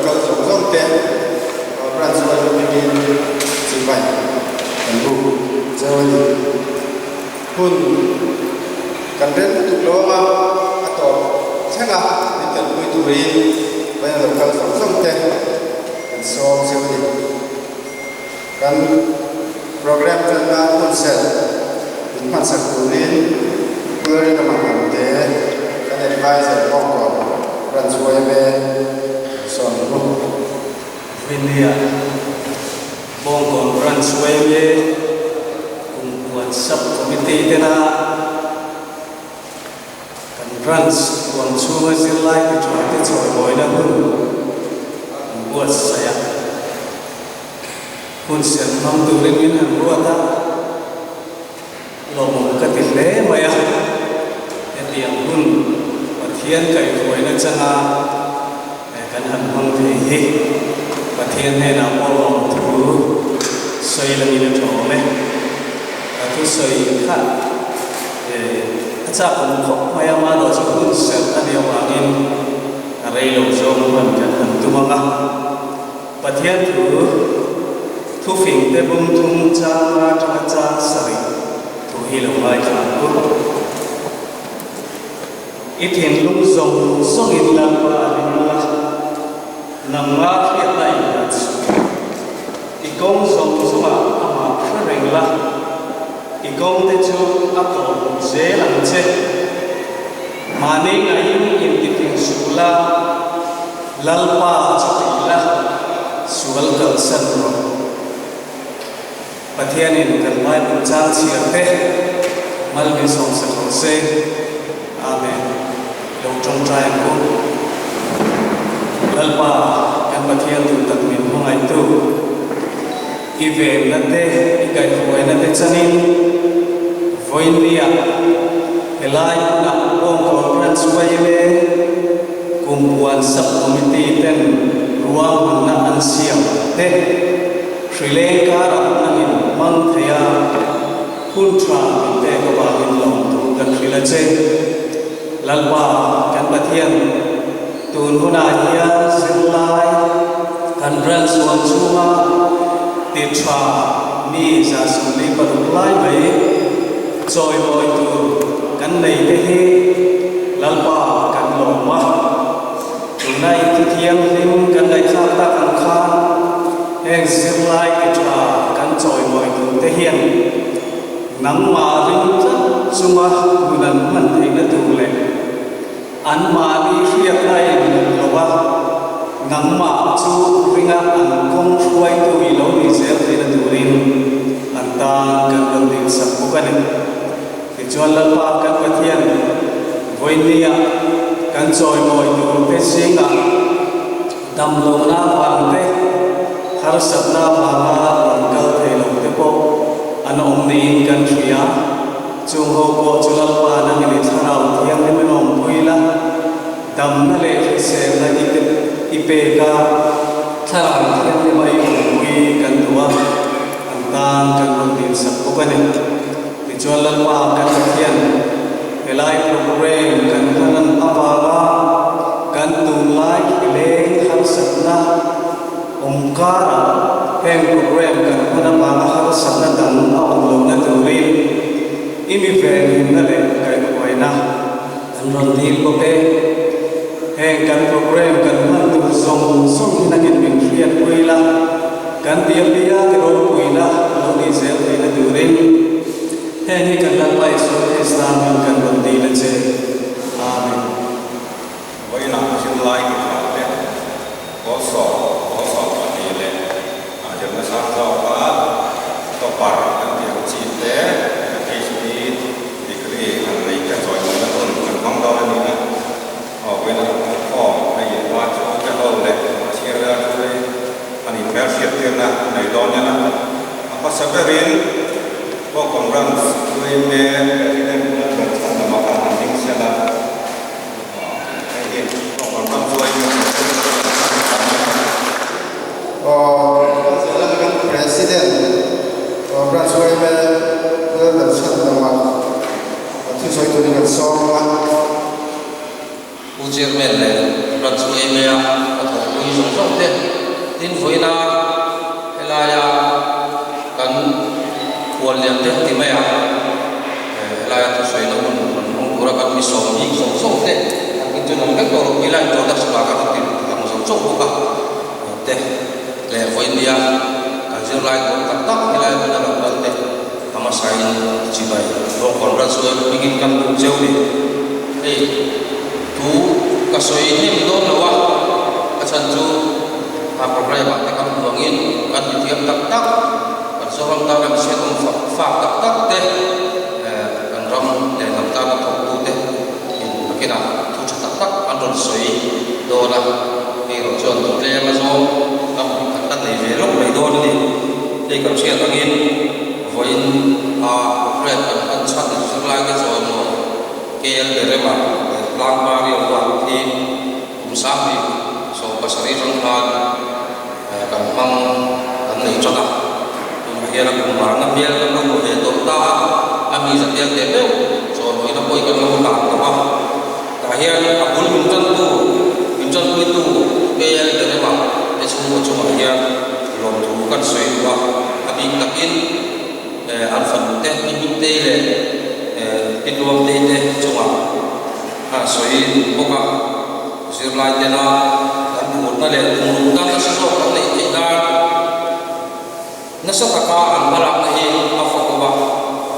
kal zawng zawng te Branch YMA hmingin chibai kan buk cheu a ni. Hun kan rel lutuk lo anga a tawp thleng a min tanpui turin vawiin lo kal zawng zawng te kan sawm cheu a ni. Kan program tanna hun serh min hmansak turin Pulari lama hnamte kan adviser Bawngkawn Branch yma sawn ru. Vawinia Bawngkawn Branch yma Kumpuan Sub Committee tena kan Branch huam chhunga zirlai ti tha te chawimawina hun an buatsaih a. Hun serh hmang turin min han ruat a, lawmawm ka ti hle mai a. Hetiang hun Pathian kaihhruaina changa kan han hmang thei hi Pathian hnenah pawh lawmthu sawi langin a tha awm e. Ka thusawi kha a chak awm khawp mai a, mahlo chu hun serh a nih avangin a rei lo zawng hman kan han tum ang a. Pathian thu thufing te bung thum chang atanga chang sarih thu hi lo ngaithla ang u. I thinlung zawng zawngin Lalpa a ring la, nangma hriatna in hlat suh. I kawng zawng zawngah amah hre reng la, i kawng te chu a kawhhmuh zel ang che. Mahni ngaiin intifing suh la. Lalpa chu tih la, sual kalsan rawh. Pathianin kan Bible chang chhiar te mal min sawmsak rawh se. Amen. Lo tawngtai ang u. Lalpa kan Pathian duh tak min hmangaihtu, i venna te, i kaihhruaina te chanin vawinia helai hmunah Bawngkawn Branch YMA, Kumpuan Sub-Committee ten ruahmanna an siam te hrileng karah nangin hmang thei a, hun tha min pek avangin lawmtu kan hrilh a che. Lalpa kan Pathian, tun hunah hian zirlai kan branch huam chhunga ti tha mi 46 lai mai chawimawi tur kan nei te hi Lalpa kan lawm a. Tuna i thi thianghlim kan ngaihthlak tak ang khan heng zirlai ti tha kan chawimawi tur te hian nangmah ring tlat chunga nun an hman theihna tur leh Anmahni hriatna a inhmuh lo a, nangmah chu ringa an kawng hruaitu i lo nih zel theihna turin an tan kan rawn dingsak bawk a ni. Tichuan Lalpa kan Pathian vawinia kan chawimawi turte zingah damlohna avangte, harsatna avanga rawn kal thei lote pawh an awm niin kan hria. Chung ho pawh chu Lalpa nangin i thlarau thianghlim in awmpui la, damna leh hriselna i pe i pek a, thlarau thianghlima i awmpui kan duh a, an tan kan rawn dinsak bawk a ni. Tichuan Lalpa kan Pathian, helai program kan hman avanga kan tunlai hrileng harsatna awm karah heng program kan hman avanga harsatna dang a awm lohna turin i mi venhimna leh kaihhruaina an rawn dil bawk e. Heng kan program kan hman tur zawng zawng hi nakin min hriatpui la, kan tia piang i ropuina lo nih zel theihna turin heng hi kan Lalpa Isua Krista hming kan rawn dil a che. Amen. Vawiinah zirlai ki tha te pawl sawm, pawl 12 leh a zirna sang zawka topper kan tih ang chi te PhD degree han nei te chawimawi hun kan hmang dawn a ni a. Aw vawiinah kan khawm hei inhma chu te ho leh a chhiar vel chu hei an inhmelhriat tirna nei dawn nia a hmasa berin Bawngkawn Branch UMA President Lalber Chhandama khan an ding sial a. President Branch yma Lalber Chhandama thusawi turin kan sawm a. Pu Chairman leh Branch yma a thawkpui zawng zawng te tin vawiina helaia kan khual lian te ti mai a, helaia thusawi na hun rawn hmang tura kan mi sawm bik zawng zawng te an in chu lang vek tawh lo ila introduction ah kan rawn ti lang zawng zawng bawk a te leh vawinia kan zirlai dawn tak tak helai hmuna lo kal te a hmasain chibai rawng congrats hmingin kan buk cheu ni. Hei thu ka sawi hnem dawn lo a, a chhan chu a programme ah te kan hmu angin kan ti thiam tak tak, kan Zoram tana mihring awm fak fak tak tak te, kan ram leh hnam tana thawktu te in a kinah thu tha tak tak an rawn sawi dawn a, hei erawh chuan thu tlem a zawng tam khat kan nei ve lawk mai dawn a ni. Hei kan hriat angin vawiin a programme kan hman chhan zirlai te chuan maw KL Berema leh Tlangmari a huat hi kum 2017 atang khan kan hmang kan nei tan a, tunah hian a kum varna hmel kan lo hmu ve tawh ta a, a mi za tel teh meuh chawlhawina pawhin kan lo hlan tawh a, tah hian a bul min tantu min tanpuitu KL Berema te chhungkaw chungah hian lawmthu kan sawi duh a, a bik takin. An fanu te, Pi Hmingtei leh Pi Tluangtei te chungah a sawi duh bawk a, zirlai tena kan phurna leh tumruhna nasa zawk kan neih theih nan nasa taka an hmalakna hi a fakawm a,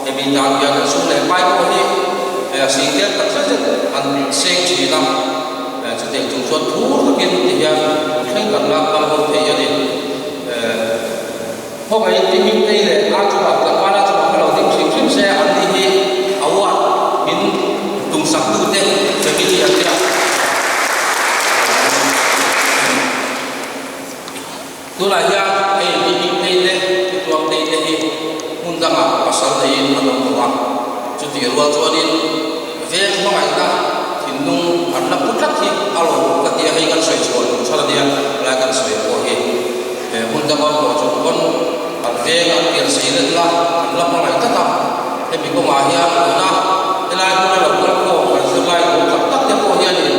hemi tan hian an sum leh pai pawh hi a sing tel tak zet zet an seng thin a, chutiang chung chuan phur takin tihian thleng kan lak hmang ho thei a ni. Khawngaihin ti Hmingtei leh a chungah tlangval a chungah kha lo ding hrim hrim se an ni hi award min tumsak tute family an nia. Tunah hian hei Pi Hmingtei te Pi Tluangtei te hi hmun dangah pasal neiin an awm tawh a, chutih rual chuanin veng hmangaihna thinlung an la pu tlat hi a lawmawm ka ti a, hei kan sawi chhuah duh chhan a nia, helai kan sawi pawh hi. He hmun danga pawh chu pawn an veng an pian sei let la, an la hmangaih tlat a. Hemi kawngah hian tuna helai hmuna lo kal khawm kan zirlai tur tak tak te pawh hianin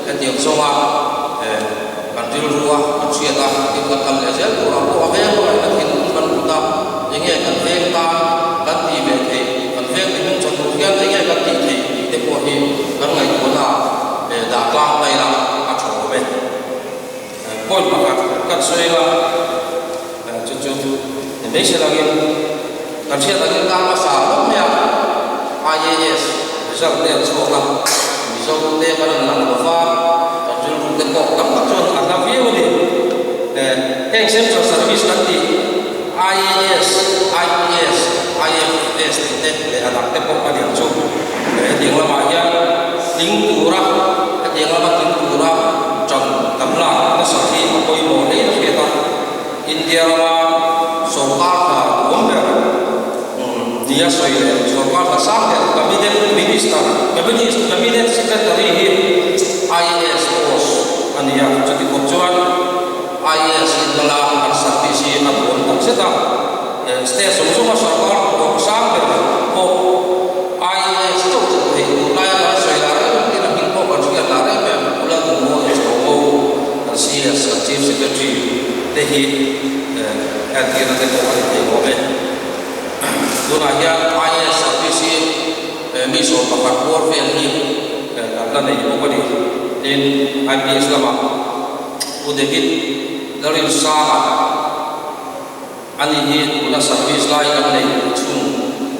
hetiang zawnga kan rilru a, kan hriat a, tin kan kal leh zel turah pawh a veng hmangaihna thinlung kan put a, enge kan veng tan kan tih ve theih, kan veng tihming tha tur hian enge kan tih theih tih te pawh hi kan ngaihtuahna ah dah tlang mai la a tha awm e. Point pakhat kan sawi a, chu chu ni mai se langin kan hriat angin kar hmasa hlawm mai a, IAS result te an chhuak a, Mizo te kan rawn lang lo va, kan rilru te pawh tam tak chuan a hla viau a ni. Heng Central Service kan tih IAS, IPS, IFS tih te leh a dang te pawh a lian chu. Hetiang lamah hian tling tura, hetiang lama tling tura ṭan kan lak nasat hi a pawimawh hle a hriat a. India rama sawrkar hna duhawm ber nia sawi leh sawrkar hna sang ber Cabinet Minister, Cabinet Cabinet Secretary hi IAS post a ni a, chuti khawp chuan IAS in lala an service hi a duhawm tak zet a, state zawng zawnga sawrkar hnathawk sang ber pawh IAS chauh chauh theih tur laia kan sawi lah reng tin a hming pawh kan hriat lah reng em, Pu Lalduhmawia Chhawngho kan CS kan Chief Secretary te hi entirna te pawh a ni thei awm e. Tunah hian IAS service hi mi 11 bawr vel hi kan la nei bawk a ni. Tin, IPS lamah. Pu David Lalrinsanga a ni hi tuna service lai kan nei chhung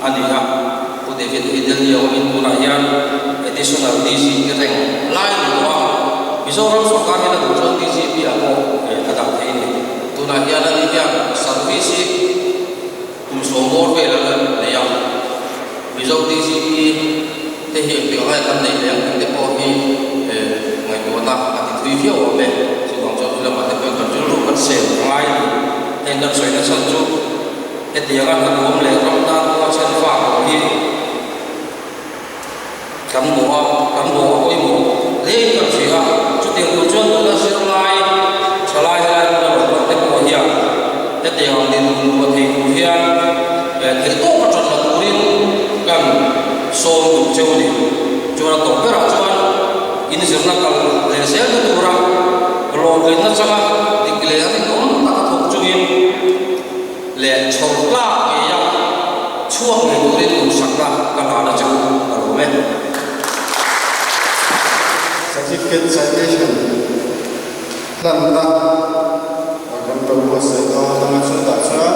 a ni a, Pu David hi Delhi a awmin tunah hian Additional DGP reng lai ni tawh a, Mizoram sorkar hian a duh chuan DGP ah pawh a dah thei a ni. Tunah hian a ni hian service hi kum 10 bawr vel a la nei a, Mizo DGP te hi engtik angai kan neih leh ang tih te pawh hi ngaihtuahna a ti thui viau awm e. Chuvang chuan hi lamah te pawhin kan rilru kan sel a ngai a ni. Heng kan sawi nachhan chu hetianga hnathawm leh ram tan pawha chhen fak awm hi kan mawh a, kan mawh a pawimawh hlein kan hria a. Chutiang tur chuan tuna zirlai thalai helai hmuna lo kal te pawh hian hetiang ang dinhmun luah thei tur hian theihtawp a ṭan la turin kan sawm duh cheu a ni. Chuan a tawp berah chuan inzirna kal leh zel na tura Hlawhtlinna changa dik leh rinawm taka thawk chungin leh chhawr tlak ngeia chhuak ngei turin duhsakna ka hlan a che u ka lawm e. Certificate citation hlanna kan lo buatsaih dawn anga chutah chuan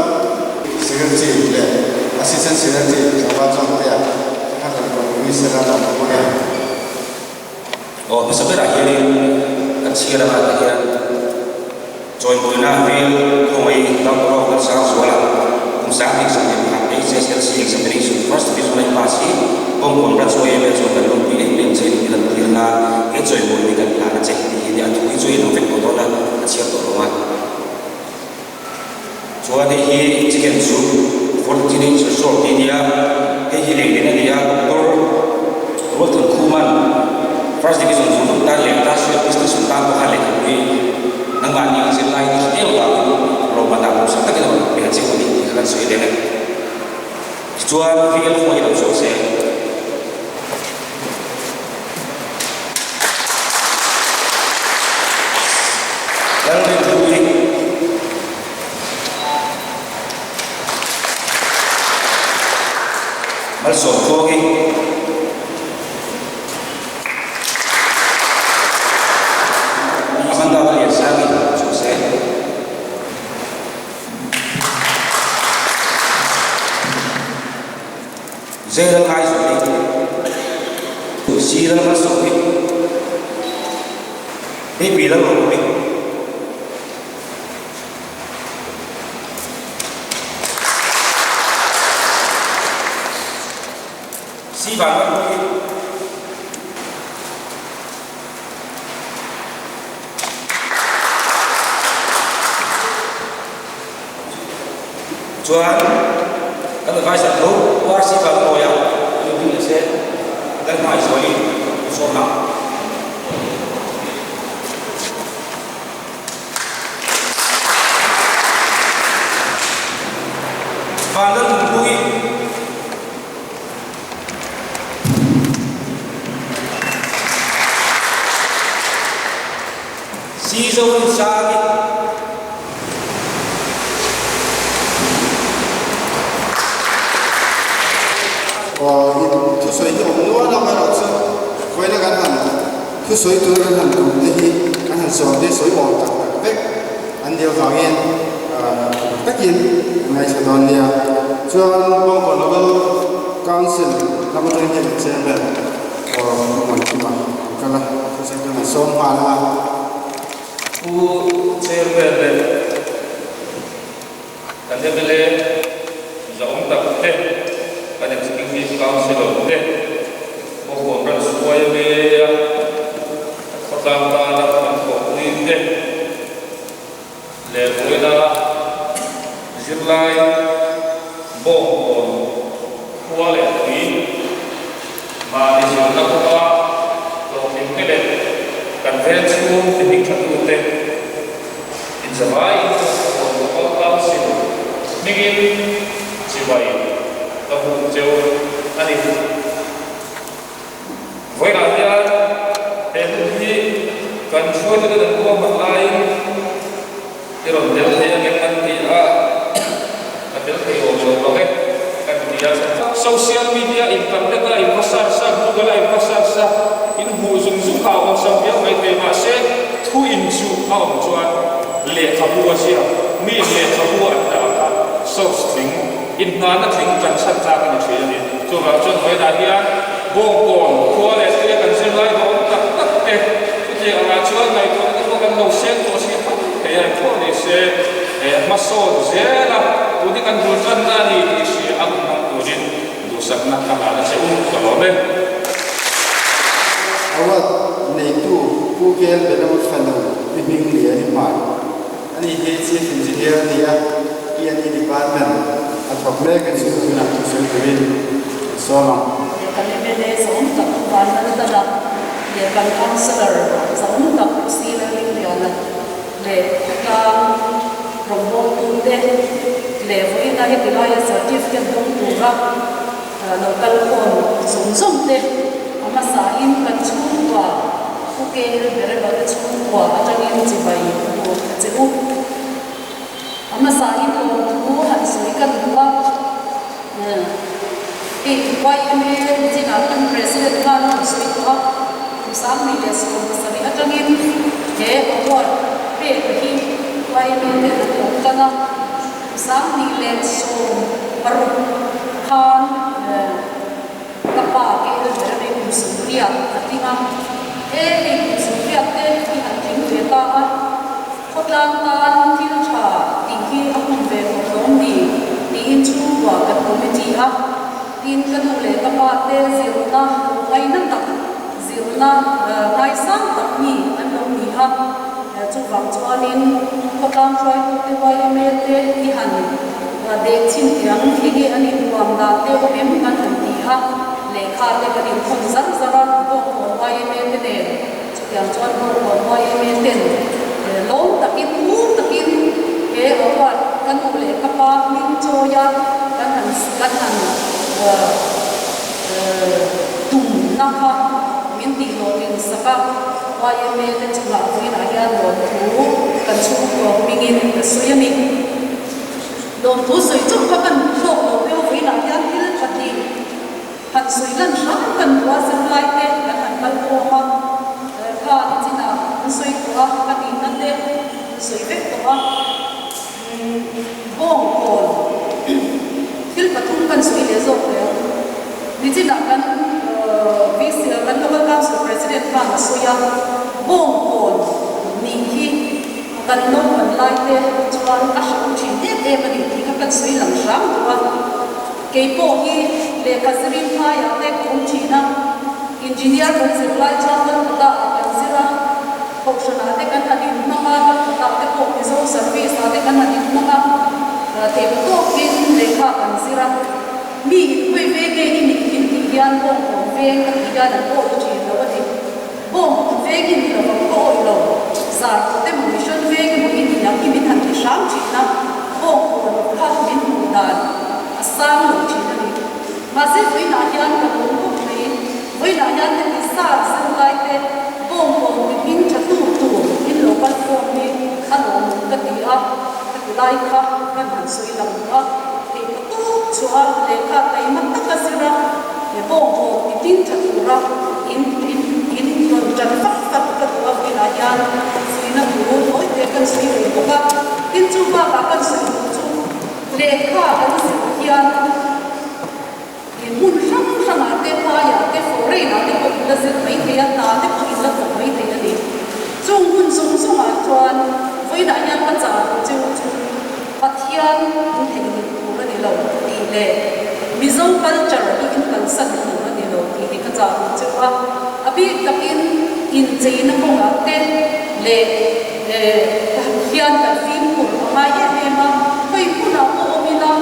Secretary leh Assistant Secretary tlangval chuan te ah kha kan rawn ui sela a awm ang e. Aw hmasa berah hianin kan chhiar anga tah hian chawimawina vil khawngaih Doctor of Lalsang Zuala kum 20 pakhat HSLC Examination First Division a i pass hi Bawngkawn Branch YMA chuan kan lawmpui em em che tih lan tir nan he chawimawina hi kan hlan a che tih hi nia a thu hi chu inang vek tawh dawn a a chhiar tawh lo a. Chuan hei hi chicken soup for the teenage resort tih a ni a, hei hi lehling a ni a, Doctor Rualthan Khuman First Division zawng zawng tan leh Industrial Business awm tan pawh khan lehkhabui nangmahni ang zirlai ni hre em vangin rawhman ah duhsak takin a rawn pe a cheu a ni tih kha kan sawi leh a. Tichuan VL khaw hi lo chhuak se. Lalrinpuii Malsawmtluangi Amanda Liansangi Chhuse. Zeral ngai zawh hi Siral hmasawh hi hei pi lal awm hi. Si van ram hi. Chuan kan adviser tho RC Kalmawia an lo ding leh se kan hmai zualin a sawm ang. Vanlalnunpuii. Sizorinsangi. Aw i thusawi hi awm nual ang erawh chu vawiina kan han thusawi tur kan han tum te hi kan han sawm te sawi awm tak tak vek an nih avangin takin ngaithla dawn nia. Chuan Bawngkawn Local Council lam atangin hian an chairman aw Muankima an kal a, thusawi tur an sawm nghal a. Pu Chairman leh kan mla zahawm tak te, kan Executive Councilor te, Bawngkawn Branch YMA a khawtlang tana kan thawhpui te leh vawiina zirlai Bawngkawn khua leh tui mahni zirna kawnga hlawhtling te leh kan veng chhung ti hming tha tute inzavaiin Bawngkawn Local Council hmingin chibai ka buk cheu a ni. Vawiinah hian he hun hi kan hruaitute dan ruahman laiin i rawn tel thei angem an ti a, ka tel thei awm lo vang e kan ti a. Social media internet a in va search a, Google a in va search a, in hmuh zung zung kha a awmsam viau mai thei mahse thu inchuh a awm chuan lehkhabu a ziak, mi lehkhabu an dah kha source tling Inhnana tling kan chhan tlak a ni thin a ni. Chuvang chuan vawiinah hian Bawngkawn khua leh tui a kan zirlai duhawm tak tak te chutiang angah chuan ngaihtuahna te pawh kan lo seng tawh si phawt thei a, engpawh ni se hmasawn zel a, tun hi kan bul tanna a ni tih hria a hun hmang turin duhsakna ka hlan a che u ka lawm e. Award neitu Pu Kel Belam Fanu i hming lian i hmai. Ani hi Chief Engineer a ni a, PNE Department a thawk mek a ni. Tunah thusawi turin an sawm ang. Leh kan mla zawng tak Vanlaltana leh kan Councillor zawng tak Pu Lalringliana leh khawtlang rawngbawltute leh vawiina heti laia certificate dawng tura lo kal khawm zawng zawng te a hmasain kan chhungkua Pu Kel Berema te chhungkua. chhungkua atangin chibai ka buk a che u. A hmasa in lawmthu han sawi ka duh a, hei YMA chinah kan President khan a rawn sawi tawh a, kum 2017 atangin he award pek hi YMA ten an lo tan a, kum 2016 khan Ka pa ke el ber a kum 80 a tling a, he hei kum 80 te hi han tling ve ta a, khawtlang tan thil tha tih hi a hun ve tawh hlawm ni tiin chhungkua kan committee a, tin ka nu leh ka pa te zirna ngaina tak, zirna ngaisang tak mi an lo ni a, chuvang chuanin khawtlang hruaitute yma te i han Dek chin tiang enge an inhuam dan te awm em kan han ti a, lehkha te kan inthawn zar zar a, Bawngkawn yma te nen chutiang chuan Bawngkawn yma ten lawm takin ngur takin he award ka nu leh ka pa hming chawi a kan han kan han tumna kha min tih hlawhtlin sak a, yma te chungah vawiinah hian lawmthu kan chhungkaw hmingin ka sawi a ni. Lawmthu sawi chauh kha kan hlawk lo deuh vawiinah hian thil pahnih han sawi lan hram kan duh a, zirlai te kan han kal khawm a, kha nichinah an sawi tawh a, ka nihna te an sawi vek tawh a, bawngkawn thil pathum kan sawi leh zawk hle ang. Nichinah kan VC kan Local Council President khan a sawi a, bawngkawn nih hi Kan naupan lai te chuan a hrang thin em em a ni tih kha kan sawi lang hram duh a. Kei pawh hi lehkha zirin hmaiah te ka awm thin a, engineer kan zir lai chuan Kolkata ah kan zir a, Kohhranah te kan han inhmang a, Kolkata te pawh Mizo service ah te kan han inhmang a, theih tawkin lehkha kan zir a. Mi inhawi ve nge i nih min tih hian bawngkawn veng ka tih hian an awi thin lo a ni. Bawng veng i ni lo ang ka awih lo, zar tawh emaw mission veng emaw i ni ang i min han ti hram thin a, bawng kawn kha min hmuh dan a sang lo thin a ni. Mahse vawiinah hian ka lawm khawp mai, vawiinah hian heti sar zir lai te bawng kawn ti hming tha tu tur in lo kal khawm hi a lawmawm ka ti a, ka ti lai kha kan han sawi lang duh a, theihna tawp chhuah a lehkha taima taka zir a, He bawng haw ti ding tha tura in in in rawn tan fak fak ka duh a, vawiinah hian fuihna thu tawi te kan sawi ve bawk a, tin chu bakah kan sawi duh chu lehkha kan zir hian in hmun hrang hrangah te phaiah te foreign ah te pawh in la zir mai thei a, hna te pawh in la thawk mai thei a ni. Chung hun zawng zawngah chuan vawiinah hian ka chah duh cheu chu Pathian in theihnghilh tur a ni lo tih leh Mizo culture hi in kalsan tur a ni lo tih hi ka chah duh cheu a. A bik takin incheina kawngah te leh hian kan fimkhur a ngai em em a, khawi hmunah pawh awm ila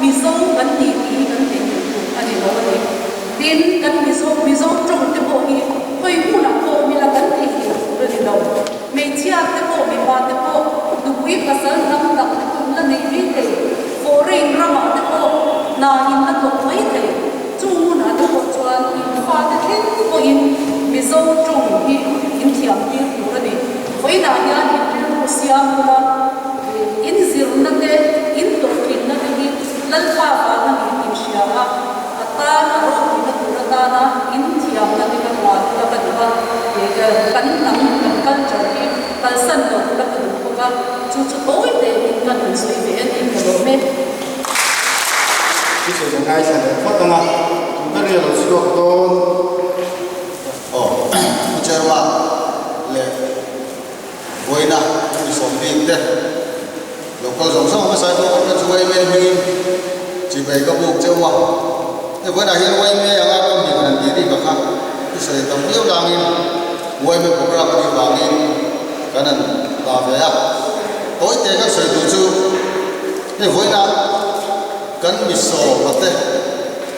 Mizo kan ni tih hi kan theihnghilh tur a ni lo a ni. Tin, kan Mizo Mizo tawng te pawh hi khawi hmunah pawh awm ila kan theihnghilh tur a ni lo. Hmeichhia te pawh mipa te pawh nupui pasal hnam dang te pawh in la nei mai thei, foreign ramah te pawh hna in la thawk mai thei. Chung hunah te pawh chuan in fate thleng pawhin Mizo tawng hi in thiam tir tur a ni. Vawiinah hian in rilru siam bula in zirna te, in hlawhtlinna te hi Lalpa vang a ni tih hria a, A tana ropuina tur atana in thiamna te ka hmuah tura ka duh a, kan hnam, kan culture hi kalsan lo tura ka duh bawk a, chu chu tawi tein kan han sawi ve a ni ka lawm e. Thusawi ka ngaithla leh phawt ang a, tu ber nge lo chhuak dawn? Aw, Pu Chairman leh Vawiina mi sawm bik te local zawng zawng hmasa hi pawh ka chu YMA hmingin chipei ka buk cheu a. Hei vawiinah hian YMA anga ka hming han tih rik ang kha i sawi tam viau langin YMA program a nih vangin kan han dah ve a. Tawi te kan sawi duh chu hei vawiinah kan mi sawma te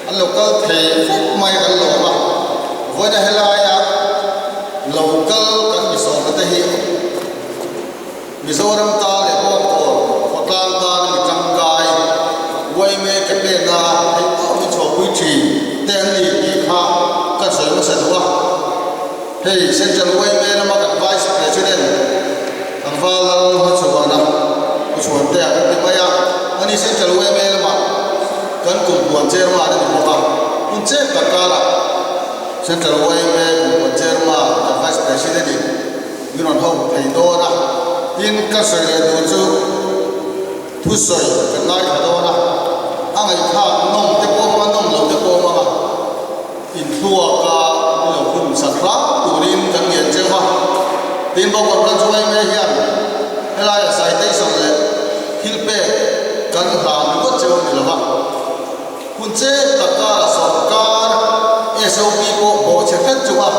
an lo kal thei fawk mai kan lawm a, vawiina helaia lo kal kan mi sawma te hi Mizoram tan leh Bawngkawn khawtlang tan mi tangkai yma ke pena theih tawp min chhuahpui thin te an ni tih kha kan sawi hmasa duh a. Hei Central yma lama kan Vice President. President Tlangval Lalhmachhuana Pu Chhuantea kan ti mai a, ani Central yma lamah kan kum puan chairman a ni bawk a, hun chep tak karah Central yma kum puan chairman kan Vice President in min rawn ho thei dawn a, tin ka sawi leh tur chu thusawi kan ngaithla dawn a, a ngaihthlak nawm te pawh a nawm lo te pawh a hmang a. Inthluaka i lo hun sak hlak turin kan ngen cheu a, tin bawk kan chu Aime hian helaia citation leh thil pek kan hlan ringawt cheu a ni lo va, hun chep tak kara sawrkar SOP pawh bawhchhe hret chunga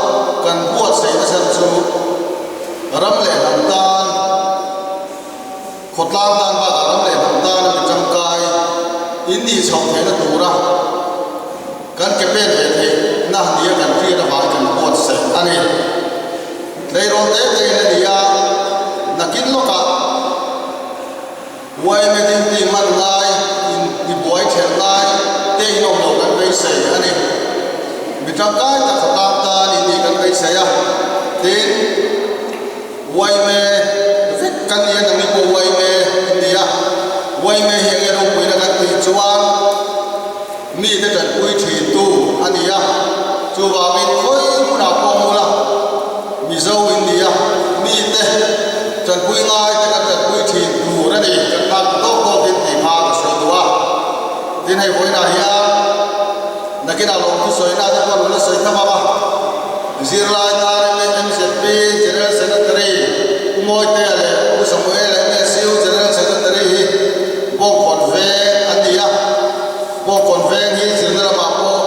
kan buatsaih nasa chu ram leh hnam tan Khawtlang tan bakah ram leh hnam tana mi tangkai in nih chhoh theihna tura kan ke pen ve theihna nia kan hriat avang kan buatsaih a ni. Tleirawl te te in a ni a, nakin lawkah yma duty hman ngai, in ti buai thelh ngai te in awm lo kan beisei a ni. Mi tangkai tak khawtlang tan in nih kan beisei a, tin, Uaime vek kan ni a, nangni pawh uaime in ni a. Uaime hi enge ropuina kan tih chuan mite tanpui thintu a ni a, chuvangin khawi hmunah pawh awm ula Mizo in ni a, mite tanpui ngai te kan tanpui thin tur a ni, kan phak tawk tawkin tih kha ka sawi duh a. Tin hei vawiinah hian nakinah lawmthu sawina te pawh an la sawi tham ang a. Zirlai tan MZP General Secretary Pu Mawitea leh Pu Samuela MSU General Secretary hi Bawngkawn Veng an ni a, Bawngkawn Veng hi zirna lamah pawh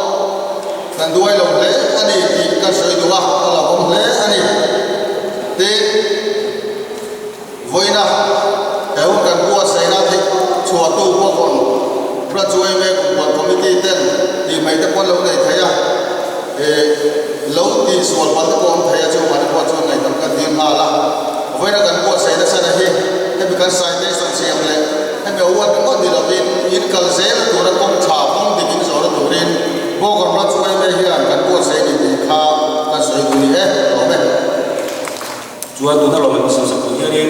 kan duai lo hle a ni tih kan sawi duh a, a hlauhawm hle a ni. Tin, Vawiina he hun kan buatsaihna theih chhuahtu Bawngkawn Branch yma Kumpuan Committee ten tih mai te pawh an lo nei thei a, eh lo tih sual palh te pawh awm thei a, chu mahni pawh chuan ngaihdam kan dil nghal a. Vawiina kan buatsaihna chhan a hi hemi kan citation siam leh hemi award ringawt ni lovin in kal zel tura kawng tha kawng dik in zawhna turin Bawngkawn Branch yma hian kan buatsaih a ni tih kha kan sawi duh ni e, lawm e. Chuan tuna lawm an siam sak tur hianin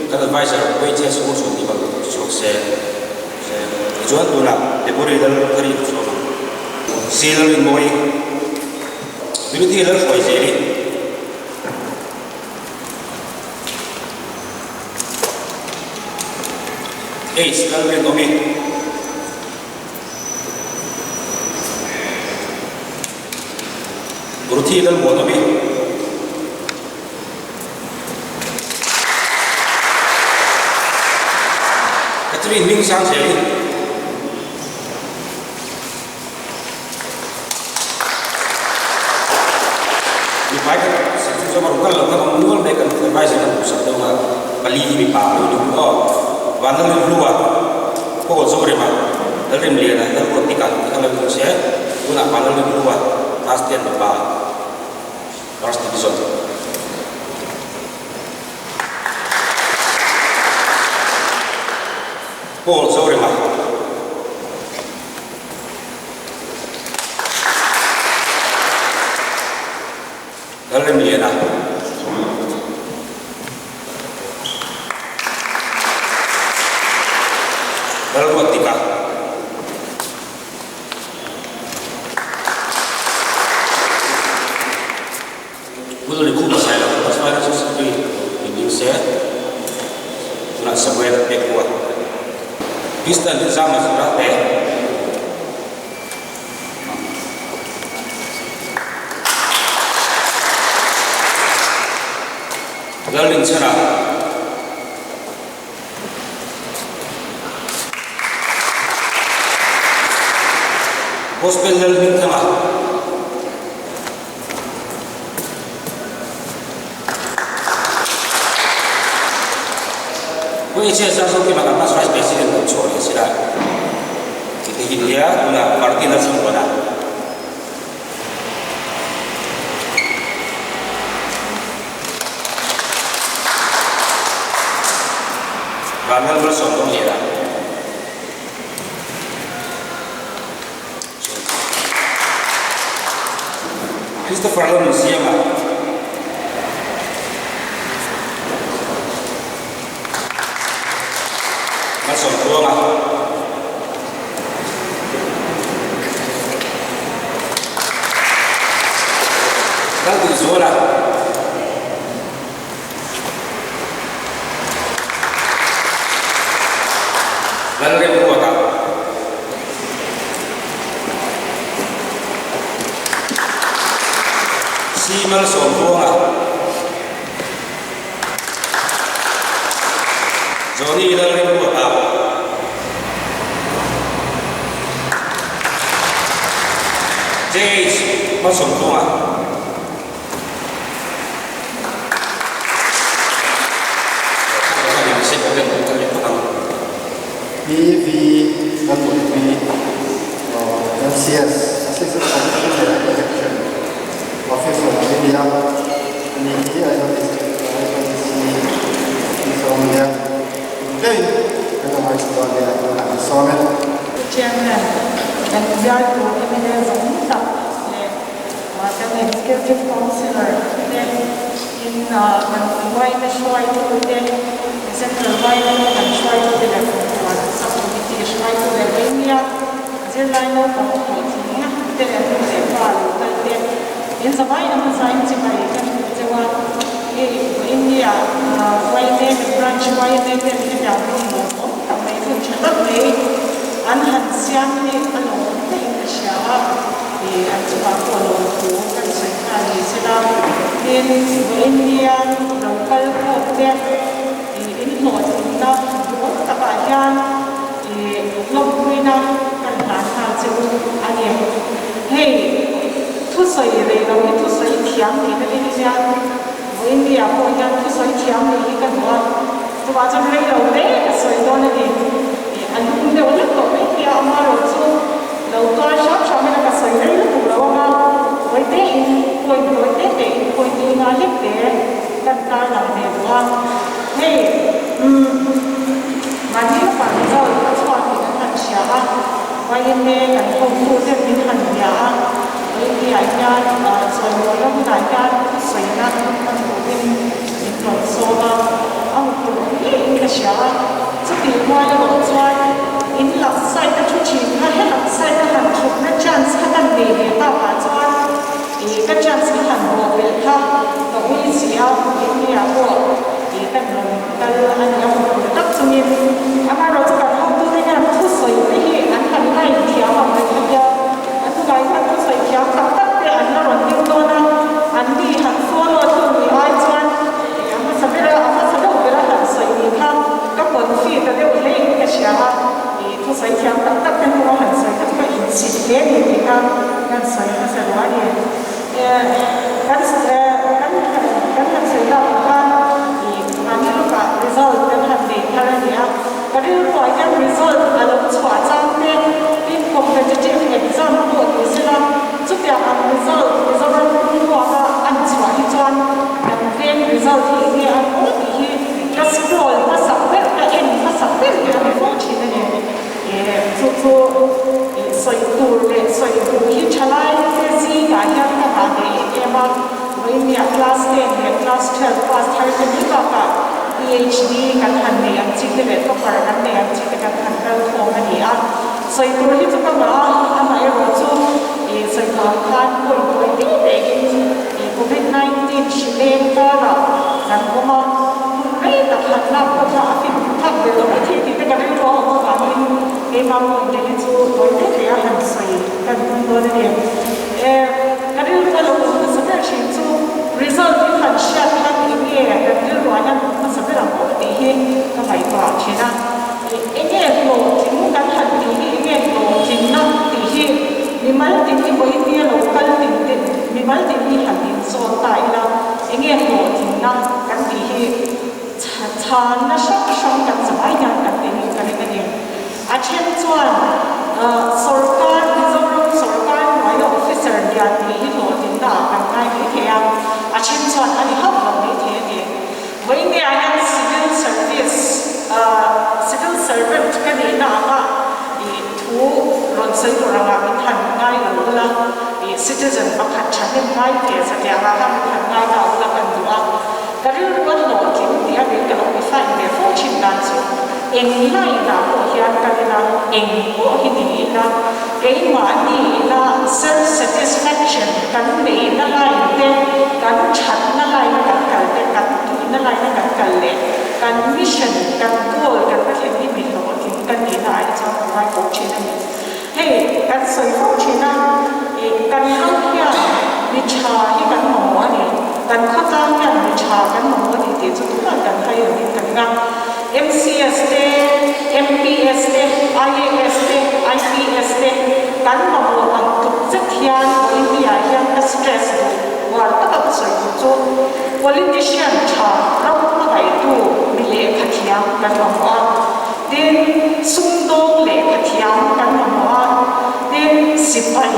kan adviser wages ur chhuah tih bak chhuak se se. Tichuan tunah Deborah lal ka rin chhuak ang. Si lal in mawi Beauty lal hruai zel i. H lal rin awm i. Ruthi lal muan awm i. Catherine hming sang zel i. Mipai kan sak chu chuan a rawn kal lo kha awm nual mai kan adviser kan hmuhsak deuh a, pali hi mipa a lo ni bawk aw. Vanlalrinhlua, Paul Zorema, Lalrimliana, Lalruatdika tih kha lo ni se, tunah Vanlalrinhlua class ten mipa. First Division. Paul Zorema. Lalremliana. Lalruatdika. Hmun ri khum sai lo a chuan chu sikri in ding se tunah Samuel a pek hnu a Kristian te zam a zir a te Lalrinchhana Gospel Lal Hmingthanga. Pu HS Zarzo Kima kan past Vice President kan chhuah leh sila. Tih te hi nia tunah Martin a chhung dawn a. Vanlal malsawm dawng lian a. Christopher Lalnunsiama. Lalduhzuala. Lalremruata. C Malsawmtluanga. Johnny Lalremruata. JH Malsawmtluanga. PV Lalmuntui, LCS Assistant Commissioner Election Officer a ni a, ani hi Aizawl District Aizawl DC Office a awm nia, tlem kan lo ngaithla dawn nia tunah an sawm e. Pu Chairman, kan bialtu mla zawng tak leh Kan Executive Councillor te in kan yma hruaitu te, Central yma kan hruaitu te leh Kumpuan Sub Committee hruaitu leh Vengnia zirlai naupang hlawhtling te leh nu leh pa lo kal te in zavai a hmasa in chibai kan hmu cheu a. Hei Vengnia yma Branch yma ten hetiang hun lawmawm tak mai hun tha tak mai an han siam hi a lawmawm daih in ka hria a. I an chungah pawh lo thu kan sawi nghal ni sela, tin vawiin lo kal khawp te i inhlawhtlinna duhawm takah hian i hlawmpuina kan hlan nghal che u a ni. Hei thusawi rei lo hi thusawi thiam ni ka rin hian vawiin ah pawh hian thusawi thiam ni hi ka duh a, chuvah chuan rei lo te ka sawi dawn a ni. I a lum deuh hlek tawh mai thei a, amaherawh chu Lo tuar hram hram ila ka sawi rei lutuk lo ang a, tawi te in point tawi te te in point li nga lek te kan tar lang ve duh a, hei umm mahni lawkah result a chhuak tih kan han hria a, YMA kan hotu ten min han bia a, YMA ah hian chawimawina hunah hian thusawina hman turin min rawn sawm a, a hmu tur ngeiin ka hria a. Chutih rual erawh chuan in lak side a thu thin kha he lak side a han thutna chance kha kan nei ve tak ah chuan ih ka chance ka han bawh belh kha ka ui si a, India pawh ih kan rawn kal a ni a hmu tak chungin amaherawh chu kan hotute hian thusawi te hi an han line thiam ang reng a nia, an tunah hian thusawi thiam tak tak te an la rawn ding dawn a, an ni han follow tu ni ai chuan A hmasa ber a, a hmasa deuh ber a han sawi ni kha ka confi ta deuh hle in ka hria a, ih thusawi thiam tak tak te hnung a han sawi kha chu ka inchhit hle ni tih kha kan sawi hmasa duh a ni. Eh kan eh kan kan han sawi tak ang khan ih mahni lawkah result kan han nei thar a ni a, ka rilruah hian result a lo chhuah chang te tin competitive exam pawh ni sela chutiang ang result Mizoram pumruaka an chhuah hi chuan Kan veng result hi enge a maw tih hi ka scroll hmasak ber, ka en hmasak ber hi a ni fo thin a ni. Ih chu chu ih sawi tur leh sawi duh hi thalai te zingah hian ka ngah ve em em a, vawinia class ten leh class 12 pass thar te mai bakah PhD kan han nei ang chi te leh topper kan nei ang chi te kan han kal khawm a ni a. Sawi tur hi chu ka ngah a, amaherawh chu ih sawi tur ang khan point tawi te te in He Covid 19 hri leng karah kan awm a, hun rei tak han lak pawh kha a fin thak ve lo mai thei tih te ka rilru a awm avangin keimah pawh te hi chu tawi te te a han sawi kan tum dawn a ni. E, ka rilru a lo awm hmasa ber thin chu result hi han hriat khan enge kan rilruah hian awm hmasa ber ang aw tih hi ka ngaihtuah thin a. E, enge hlawhtling kan han tih hi enge hlawhtlinna tih hi mimal tin hi vawiin nia lo kal tin tin Mimal tin hi han inzawt ta ila, enge hlawhtlinna kan tih hi chhanna hrang hrang kan zavai hian kan ti nih ka ring a ni. A then chuan sawrkar, Mizoram sawrkar hnuaia officer lian tih hi hlawhtlinna ah kan ngai mai thei a, a then chuan a ni hauh lo mai thei a ni. Vawinia hian civil service, civil servant ka nihna anga ih thu rawn sawi tur angah min han ngai lo ula, ih citizen pakhat thahnem ngai ve sateh angah khan min han ngai ta ula kan duh a, ka rilru a hlawhtling tih. a, kei ka lo define ve fo thin dan chu eng line ah pawh hian kal ila, eng pawh hi ni ila, keimahni ila self satisfaction kan neihna line te, kan thatna line a kan kal te, kan tuina line a kan kal leh kan mission, kan goal kan va thlen hi mi hlawhtling kan nihna ah hi chuan ka ngai fo thin a ni. Hei kan sawi fo thin a, ih kan ram hian mi tha hi kan mamawh a ni, kan khawtlang hian mi tha kan mamawh a ni tih chu tunah kan hai lo in ka ring a. MCS te, MPS te, IAS te, IPS te kan mamawh ang tluk zet hian India hian ka stress duh uar taka ka sawi duh chu politician tha ram hmangaihtu mi lehkha thiam kan mamawh a. Tin, sumdawng lehkha thiam kan mamawh a, tin, sipai,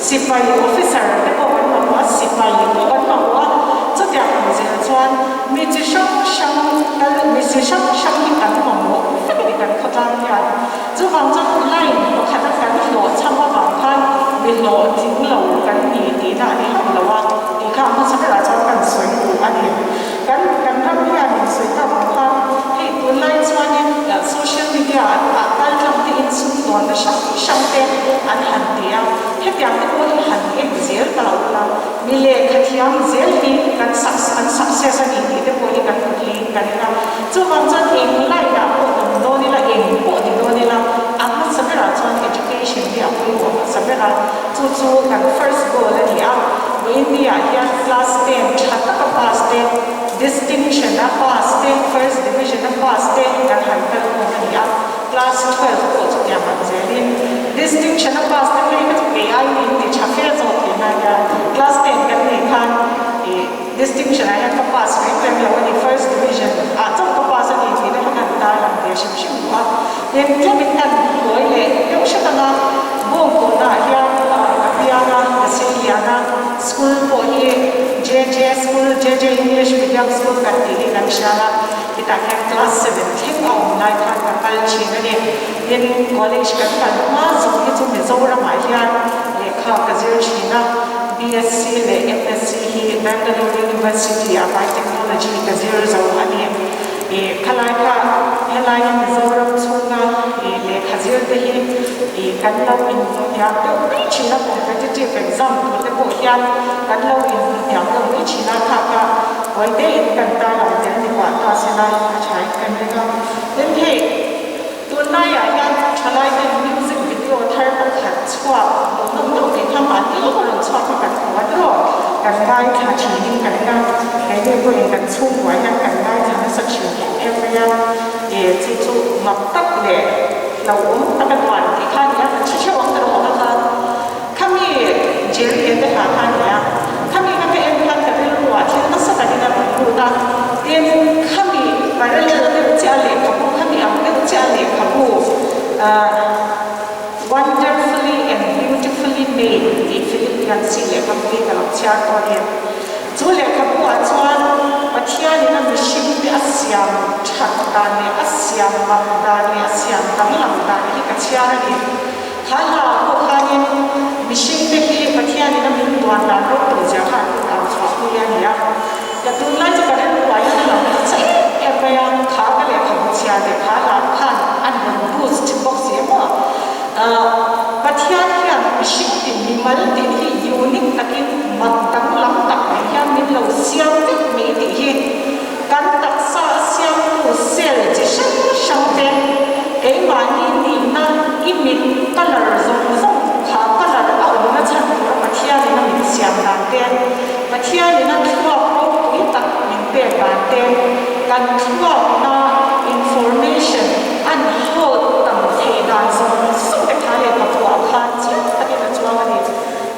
sipai officer te pawh kan mamawh a, sipai pawh kan mamawh a, chutiang ang zel chuan mi chi hrang hrang kal, mi chi hrang hrang hi kan mamawh vek a ni kan khawtlang hian. Chuvang chuan line pakhata kan hlawhchham avang khan mi hlawhtling lo kan ni tihna a ni hauh lo a, tih kha a hmasa berah chuan kan sawi duh a ni. Kan kan ram hian in sawi tak ang khan hei tunlai chuanin social media an ah kal tlang te in sumdawnna hrang hrang te an han ti a, hetiang te pawh hi han en zel ta lo ila mi lehkha thiam zel hi kan an success a ni tih te pawh hi kan hmu theiin kan en a, chuvang chuan eng line ah pawh awm dawn ila eng pawh ni dawn ila a hmasa berah chuan education hi a pawimawh hmasa ber a, chu chu kan first goal a ni a. India hian class 10 tha taka pass te, distinction a pass te, first division a pass te kan han kal khawm a ni a, class 12 pawh chutiang ang zelin distinction a pass te phei kha chu kei ai in ti tha fe zawk tih na nia, class 10 kan neih khan ih distinction ah hian ka pass reng reng lo a ni, first division ah chauh ka pass a ni tih te kha kan tarlang ve hrim hrim duh a, tin tlemin kan buai leh deuh hret ang a, bawngkawnah hian ka piang a, ka sei lian a, school pawh hi JJ school, JJ English Medium School kan tih hi kan hria a, hetah hian class 7 thleng a awm lai khan ka kal thin a ni. Tin, college kan kal hma zawng hi chu Mizoramah hian lehkha ka zir thin a, BSc leh MSc hi Bangalore University ah Biotechnology ka zir zo a ni. Ih khalai kha helaia Mizoram chhunga ih lehkha zir te hi ih kan lo inhmuhniam deuh mai thin a, competitive exam tur te pawh hian kan lo inhmuhniam deuh mai thin a, kha kha buai te in kan tar lang tel ni pah ta sela a tha in kan ring a. Tin hei tunlaiah hian thalai ten music video thar pakhat chhuak hmuhnawm deuh mai kha mahni lawk a rawn chhuak kha kan hmu a tiraw? Kan ngaithla thinin kan ring a, keini pawhin kan chhungkuah hian kan ngaithla nasa thin em em mai a, e chu chu mak tak leh hlauhawm tak a duan tih kha a ni a, kan hre hreuh ang tiraw kha kha khami Jerry te hla kha a ni a, khami kha ka en khan ka rilruah thil nasa takin a rawn lut a, tin khami parallel deuh chiah a lehkhabu khami ang deuh chiah a lehkhabu ah Wonderfully and Beautifully Made tih Philippian chi lehkhabu hi ka lo chhiar tawh a ni. Chu lehkhabu ah chuan Pathianin a mihring te a siam that dan leh a siam mak dan leh a siam danglam dan hi ka chhiar a ni. Kha hla ah pawh khanin mihring te hi Pathianin a min duan dan ropui zia kha an rawn au chhuah pui a ni a. Ka tunlai chu ka rilru ah hian a lang nasa em em mai a, kha ka lehkhabu chhiar leh kha hla khan an rawn boost bawk si emaw. Pathian hian mihring tin mimal tin hi unique takin mak danglam tak mai hian min lo siam vek mai tih hi kan taksa a siamtu cell chi hrang hrang te keimahni nihna i mit colour zawng zawng kha colour a awmna chhan tura Pathianin a min siam dan te, Pathianin a thluak ropui tak min pek dan te, kan thluakna information an hold tam theih dan zawng zawng te kha lehkhabu ah khan chiang takin a chuang a ni.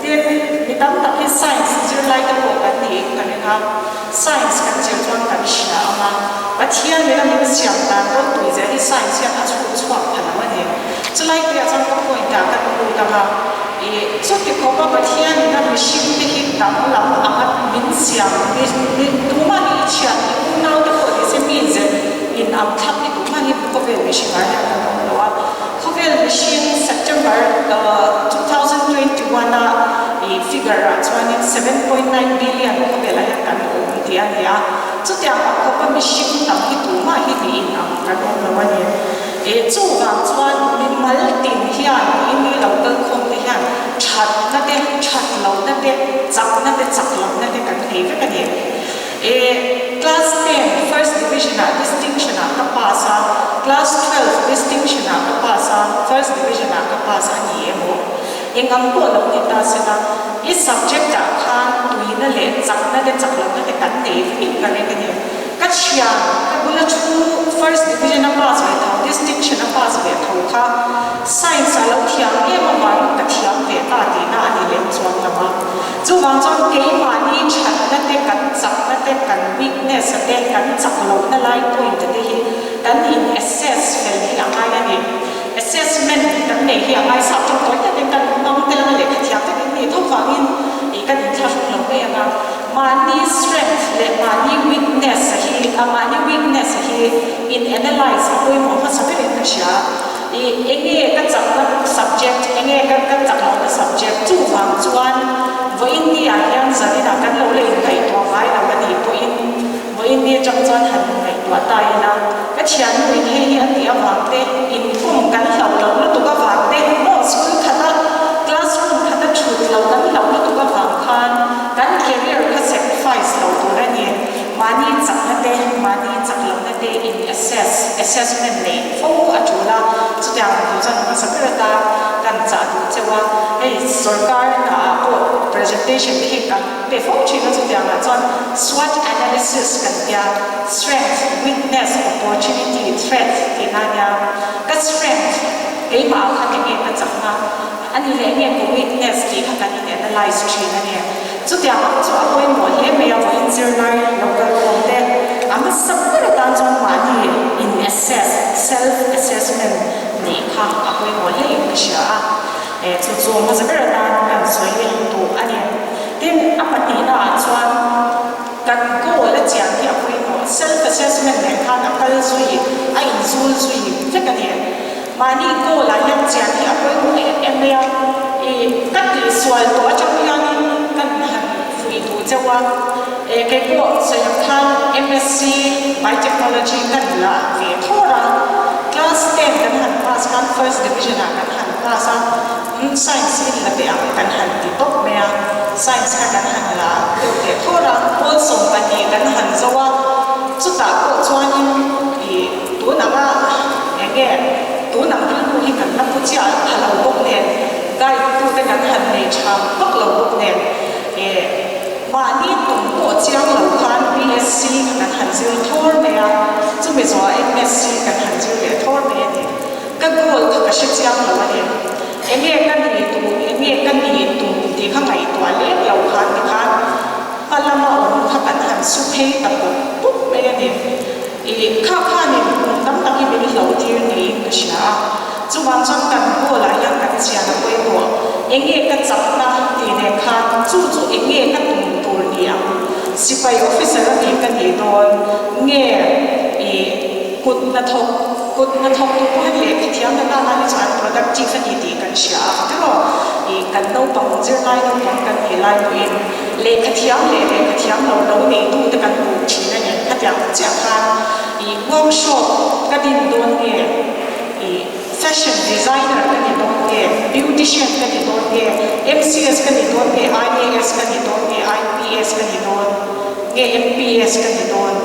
Tin, mi tam tak hi science zirlai te pawh kan niin ka ring a, science kan zir chuan kan hria ang a, Pathianin a min siam dan ropui zia hi science hian a chhut chhuak pha lo a ni. Chulai tuiah chuan ka point ah ka lut ang a, ih chuti khawpa Pathianin a mihring te hi danglam anga min siam mi mi tumah hi i chhiat i unau te pawh ni se mi ze in ang thlap hi tumah hi khawvel mihring ah hian kan awm lo a, khawvel mihring September 2021 a ih figure ah chuanin 7.9 billion khawvelah hian kan awm tih. tih a ni a. Chutiang ang khawpa mihring tam hi tumah hi ni in ang kan awm lo a ni. E chuvang chuan mimal tin hian ini lo kal khawm te hian thatna te, that lohna te, chakna te, chak lohna te kan nei vek a ni. E class ten first division ah distinction ah ka pass a, class 12 distinction ah ka pass a, first division ah ka pass a ni emaw? Eng ang pawh lo ni ta sela, i subject ah khan tuina leh chakna te chak lohna te kan nei vekin ka ring a ni. Ka thian, ka bula thu first division a pass ve tho, distinction a pass ve tho kha science ah lo thiam em avangin ka thiam ve ta tihna a ni lem chuang lo a. Chuvang chuan keimahni thatna te, kan chakna te, kan weakness a te, kan chak lohna lai point a te hi kan in assess fel hi a ngai a ni. Assessment kan neih hi a ngai sap tawk tawi takin kan hmang tel anga lehkha thiam takin nih tho vangin ih kan inthlahrung lo mai anga mahni strength leh mahni weakness a hi a mahni weakness a hi in analyse a pawimawh hmasa berin ka hria. Ih enge ka chakna subject enge ka ka chak lohna subject chuvang chuan vawiin ni ah hian zaninah kan lo la inngaihtuah ngai lo a nih pawhin Vawiin ni atang chuan han ngaihtuah ta ila, ka thiannuin hei hi a tih avang te, inkhawm kan hlauh loh lutuk avang te, maw school khata classroom khata thut lo kan hlauh lutuk avang khan kan career kha sacrifice lo tur a ni. Mahni chakna te, mahni chak lohna te in assess, assessment neih fo a tul a, chutiang tur chuan hmasa ber atan kan chah duh cheu a, hei sorkar hnaah pawh presentation te hi kan. Pe fo thin a chutiangah chuan SWOT analysis kan tia, strength, weakness, opportunity, threat tih na nia. Ka strength keimah ah khan enge ka chakna a ni leh enge ka weakness tih kha kan in analyse thin a ni. Chutiang ang chu a pawimawh hle mai a vawiin zirlai lo kal khawm te a hmasa ber atan chuan mahni in assess, self assessment, neih kha a pawimawh hle in ka hria a. Chu chu hmasa ber atan kan sawi duh a ni. Tin, a pahnihna ah chuan kan goal a chian hi a pawimawh. Self assessment nen khan a kal zui, a inzul zui vek a ni. Mahni goal ah hian chian hi a pawimawh em em mai a. Ih, ka tihsual tawh atang hianin kan han fuih duh chauh a. Kei pawh sawi ang khan MSc Biotechnology kan la ve thawr a. Class 10 kan han pass khan first division ah kan han pass a, umm science in la teh ang kan han ti tawp mai a, science kha kan han la deuh teh thawr a, pawl 12 kan han zo a, chutah pawh chuanin ih tun anga eng nge tun ang rilru hi kan la pu chiah pha lo bawk nen guide tute kan han nei tha vak lo bawk nen ih mahni tum pawh chiang lo khan BSc kha kan han zir thawr mai a, chumi zawhah MSc kan han zir leh thawr mai a ni. Ka goal kha ka hre chiang lo a ni. Enge ka ni tum, enge ka ni tum tih kha ngaihtuah lem lo khan tikhan hma lama awm kha kan han su phei ta pup pup mai a ni. Ih, kha khanin kum tam tak hi min hlo tir niin ka hria a. Chuvang chuan kan goal ah hian kan chian a pawimawh. Enge ka chakna tih nen khan chu chu enge ka tum tur ni ang? Sipai officer a nih ka nih dawn nge ih kut hnathawk kut hnathawk tu pawh hian lehkha thiam na nana hi chuan productive a ni tih kan hria a tiraw ih kan naupang zirlai naupang kan nih lai pawhin lehkha thiam leh lehkha thiam lo lo nei tu te kan hmuh thin a ni khatiang chiah khan ih workshop ka din dawn nge ih fashion designer ka ni dawn nge beautician ka ni dawn nge MCS ka ni dawn nge IAS ka ni dawn nge IPS ka ni dawn nge MPS ka ni dawn.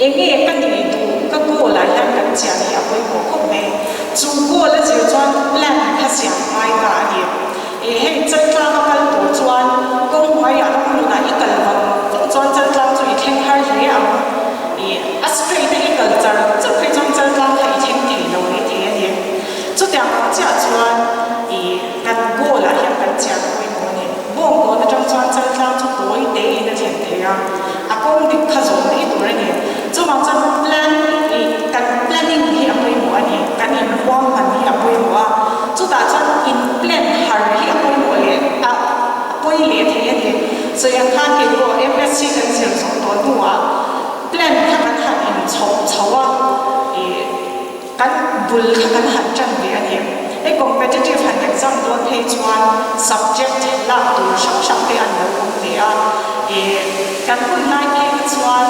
Enge ka nih duh ka goal ah hian kan chian hi a pawimawh khawp mai. Chu goal a zir chuan plan kha siam ngai ta a ni. Ih hei Chaltlang a kal tur chuan kawng hnuaiah ram hlunah i kal vang vang chuan Chaltlang chu i thleng har hle ang. Ih a straight a i kal char char phei chuan Chaltlang kha i thleng thei lo mai thei a ni. Chutiang ang chiah chuan ih kan goal ah hian kan chian pawimawh a ni. Bawngkawn atang chuan Chaltlang chu tawi te in a thlen thei a, a kawng dik kha zawh mai tur a ni. Chuvang chuan plan ih kan planning hi a pawimawh a ni, kan inhuam hman hi a pawimawh a, chutah chuan in plan har hi a pawimawh leh a a pawi leh thei a ni. Sawi ang khan kei pawh MSc kan zir zawh tawh hnuah plan kha kan han inchhawp chho a, ih. Kan bul kha kan han ṭan ve a ni. Hei competitive han exam dawn phei chuan subject lak tur hrang hrang te an lo awm ve a. Ih. Kan hun lai phei kha chuan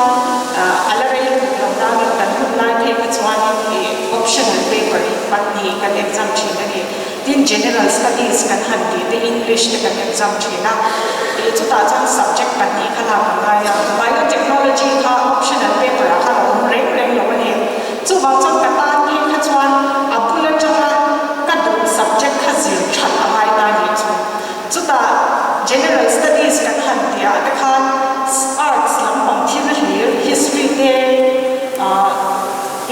a la rei lutuk lo nangin kan hun lai phei kha chuanin i optional paper hi pahnih kan exam thin a ni. Tin, General Studies kan han tih te English te kan exam thin a, i chutah chuan subject pahnih kha lak a ngai a. Biotechnology kha optional paper ah khan a awm reng reng lo a ni. Chuvang chuan ka tan phei kha chuan a bul atanga ka duh subject kha zir that a ngai ta nih chu. Chutah General Studies kan han tih ah te khan Arts lampang thil hlir, History te,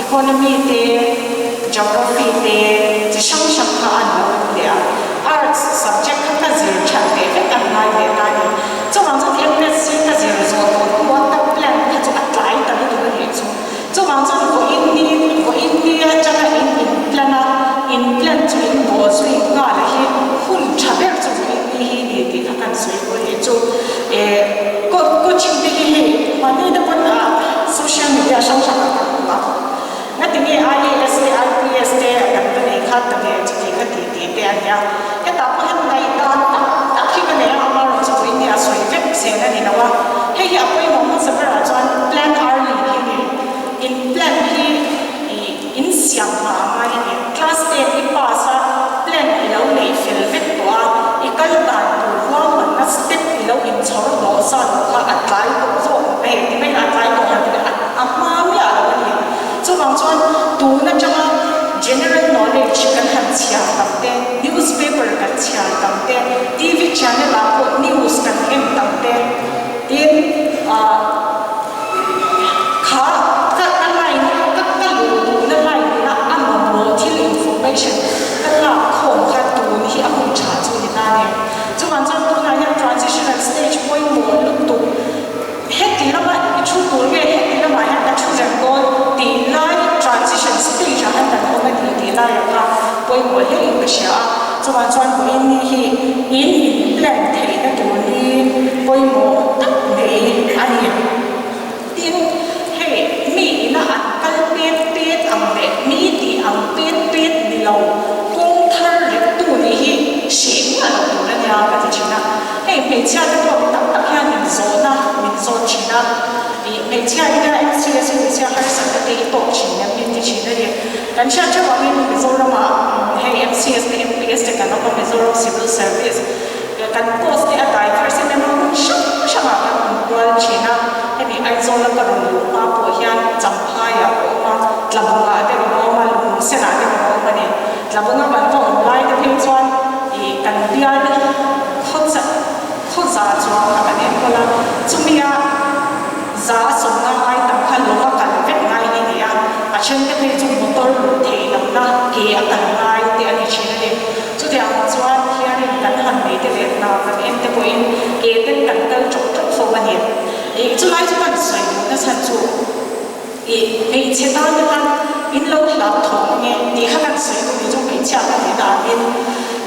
Economy te, Geography te, chi hrang hrang kha an lo awm leh a. Arts subject kha ka zir that leh vek an ngai leh ta a ni. Chuvang chuan MSc ka zir zawh tawh hnuah ka plan kha chu a tlai ta lutuk a nih chu. Chuvang chuan vawiin ni, vawiin ni atanga in in plan a, in plan chu in bawh zui nghal a hi hun tha ber chu vawiin ni hi ni tih kha kan sawi pawh hi chu eh coaching te hi hei mahni te pawn ah social media hrang hrang ah kan hmu a, ngatinge IAS te IPS te kan va nei kha ta ve chuti kha ti tih te a nia, hetah pawh hian ngaihdan tak tak hi ka nei a, amaherawhchu vawiin ni a sawi vek zel a ni lo a, hei hi a pawimawh hmasa berah chuan plan early hi a ni. In plan hi ih in siam hma a ngai a ni. Class ten i pass a, plan i lo neih fel vek tawh a, i kal dan tur ruahmanna step i lo inchhawr hlawh zan loh kha a tlai tawh zawk hei ti mai a tlai tawh han ti mai a a hma miah lo a ni. Chuvang chuan tun atanga general knowledge kan han chhiar tam te, newspaper kan chhiar tam te, TV channel ah pawh news kan en tam te, tin ah kha ka ka line ka ka luh duhna line ina a mamawh thil information ka lak khawm kha tun hi a hun tha chu ni ta a ni. Chuvang chuan tunah hian transitional stage pawimawh lutuk Heti lama i thu tur nge heti lamah hian ka thu reng dawn tih lai transition stage ah hian kan awm a ni tih laiah kha pawimawh hle in ka hria a, chuvang chuan vawiin ni hi in in plan theihna tur ni pawimawh tak mai a ni. Tin, hei mi ina an kal pet pet ang leh mi tih ang pet pet ni lo kawng thar rek tu nih hi hreh miah lo tur a nia ka ti thin a. Hei hmeichhia te pawh mi tam tak hian min zawhna min zawt thin a, ih hmeichhia hi nia MCS hi hmeichhia harsatna te hi tawk thin em min ti thin a ni. Kan hriat theuh angin Mizoramah hei MCS te MPS te kan awm a, Mizoram Civil Service kan post te a diverse em em a, hmun hrang hrangah kan awm kual thin a, hemi Aizawl a ka rawn luh hma pawh hian Champhaiah ka awm a, Tlabungah te ka awm a, Lungsenah te ka awm a ni. Tlabunga kan va awm lai te phei chuan ih kan bial Khawcha khawza chuang kha kan enkawl a, chumia za a sawmna ai tam kha lawng a kal vek ngai hi ni a, a then te phei chu motor luh theih lohna ke a kal ngai te a ni thin a ni. Chutiang chuan hearing kan han nei te leh hna kan en te pawhin ke ten kan kal tawk tawk fo a ni. Ih chulai chu kan sawi duhna chhan chu. Ih, hmeichhe tan te khan in lo hlauh thawng ange tih kha kan sawi duh ni chu hmeichhia ka tih danin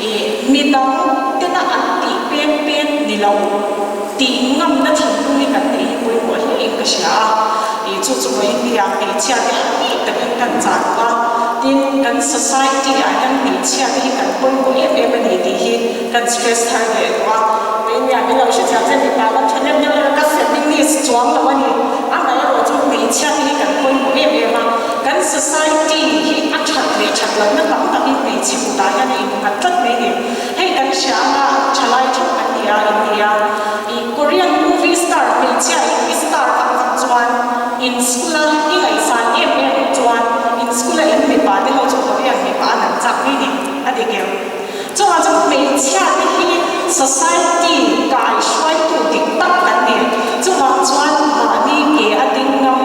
ih midang tena an tih pek pek ni lo tih ngamna thinlung hi kan neih hi pawimawh hle in ka hria a, ih chu chu vawiin nia hmeichhia te han bik takin kan chah duh a, tin kan society ah hian hmeichhia te hi kan pawimawh em em a ni tih hi kan stress thar leh duh a, vawiin nia min lo hrethiam che mipa kan tha deuh deuh erawh ka feminist chuang lo a ni. Amaherawh chu hmeichhia te hi kan pawimawh em em a, kan society hi a that leh that lohna tam takin hmeichhe kutah hian a innghat tlat mai ni. Hei kan hria anga thalai theuh kan ni a, in ni a, ih Korean movie star hmeichhia in i star tak tak chuan in school a i ngaihsan em em chuan in school a in mipa te ho chu Korean mipa an an chak mai ni, a dik em? Chuvang chuan hmeichhia te hi society kai hruaitu dik tak kan ni. Chuvang chuan mahni ke a ding ngam,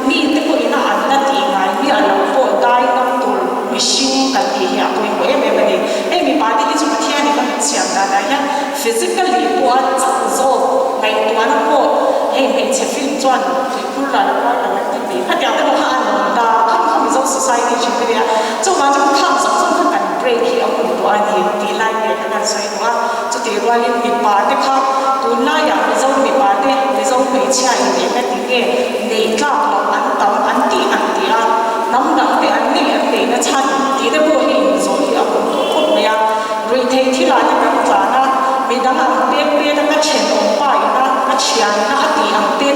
mi te pawhin a an la tih ngai miah lo pawh dai ngam tur mihring kan tih hi a pawimawh em em a ni. Hei mipa te hi chu Pathian in a min siam danah hian physically pawh a chak zawk ngaihtuahna pawh hei hmeichhe film chuan tuikhur ral a kual lo an ti tih khatiang te pawh kha a awm ta kham kha Mizo society thin te nia. Chuvang chuan khang zawng zawng kha kan break hi a hun tawh a ni tih lai nen kha kan sawi duh a, chutih rualin mipa te kha tunlaiah Mizo mipa te, Mizo hmeichhia in eng a ti nge nei tlak loh an tam an tih an ti a, hnam dang te an nei an neihna chhan tih te pawh hi inzawh hi a hun tawh khawp mai a. Ruihtheih thilah te kan tlan a, midang ang pek pet a ka thenawm pa ina ka thianna a tih ang pek.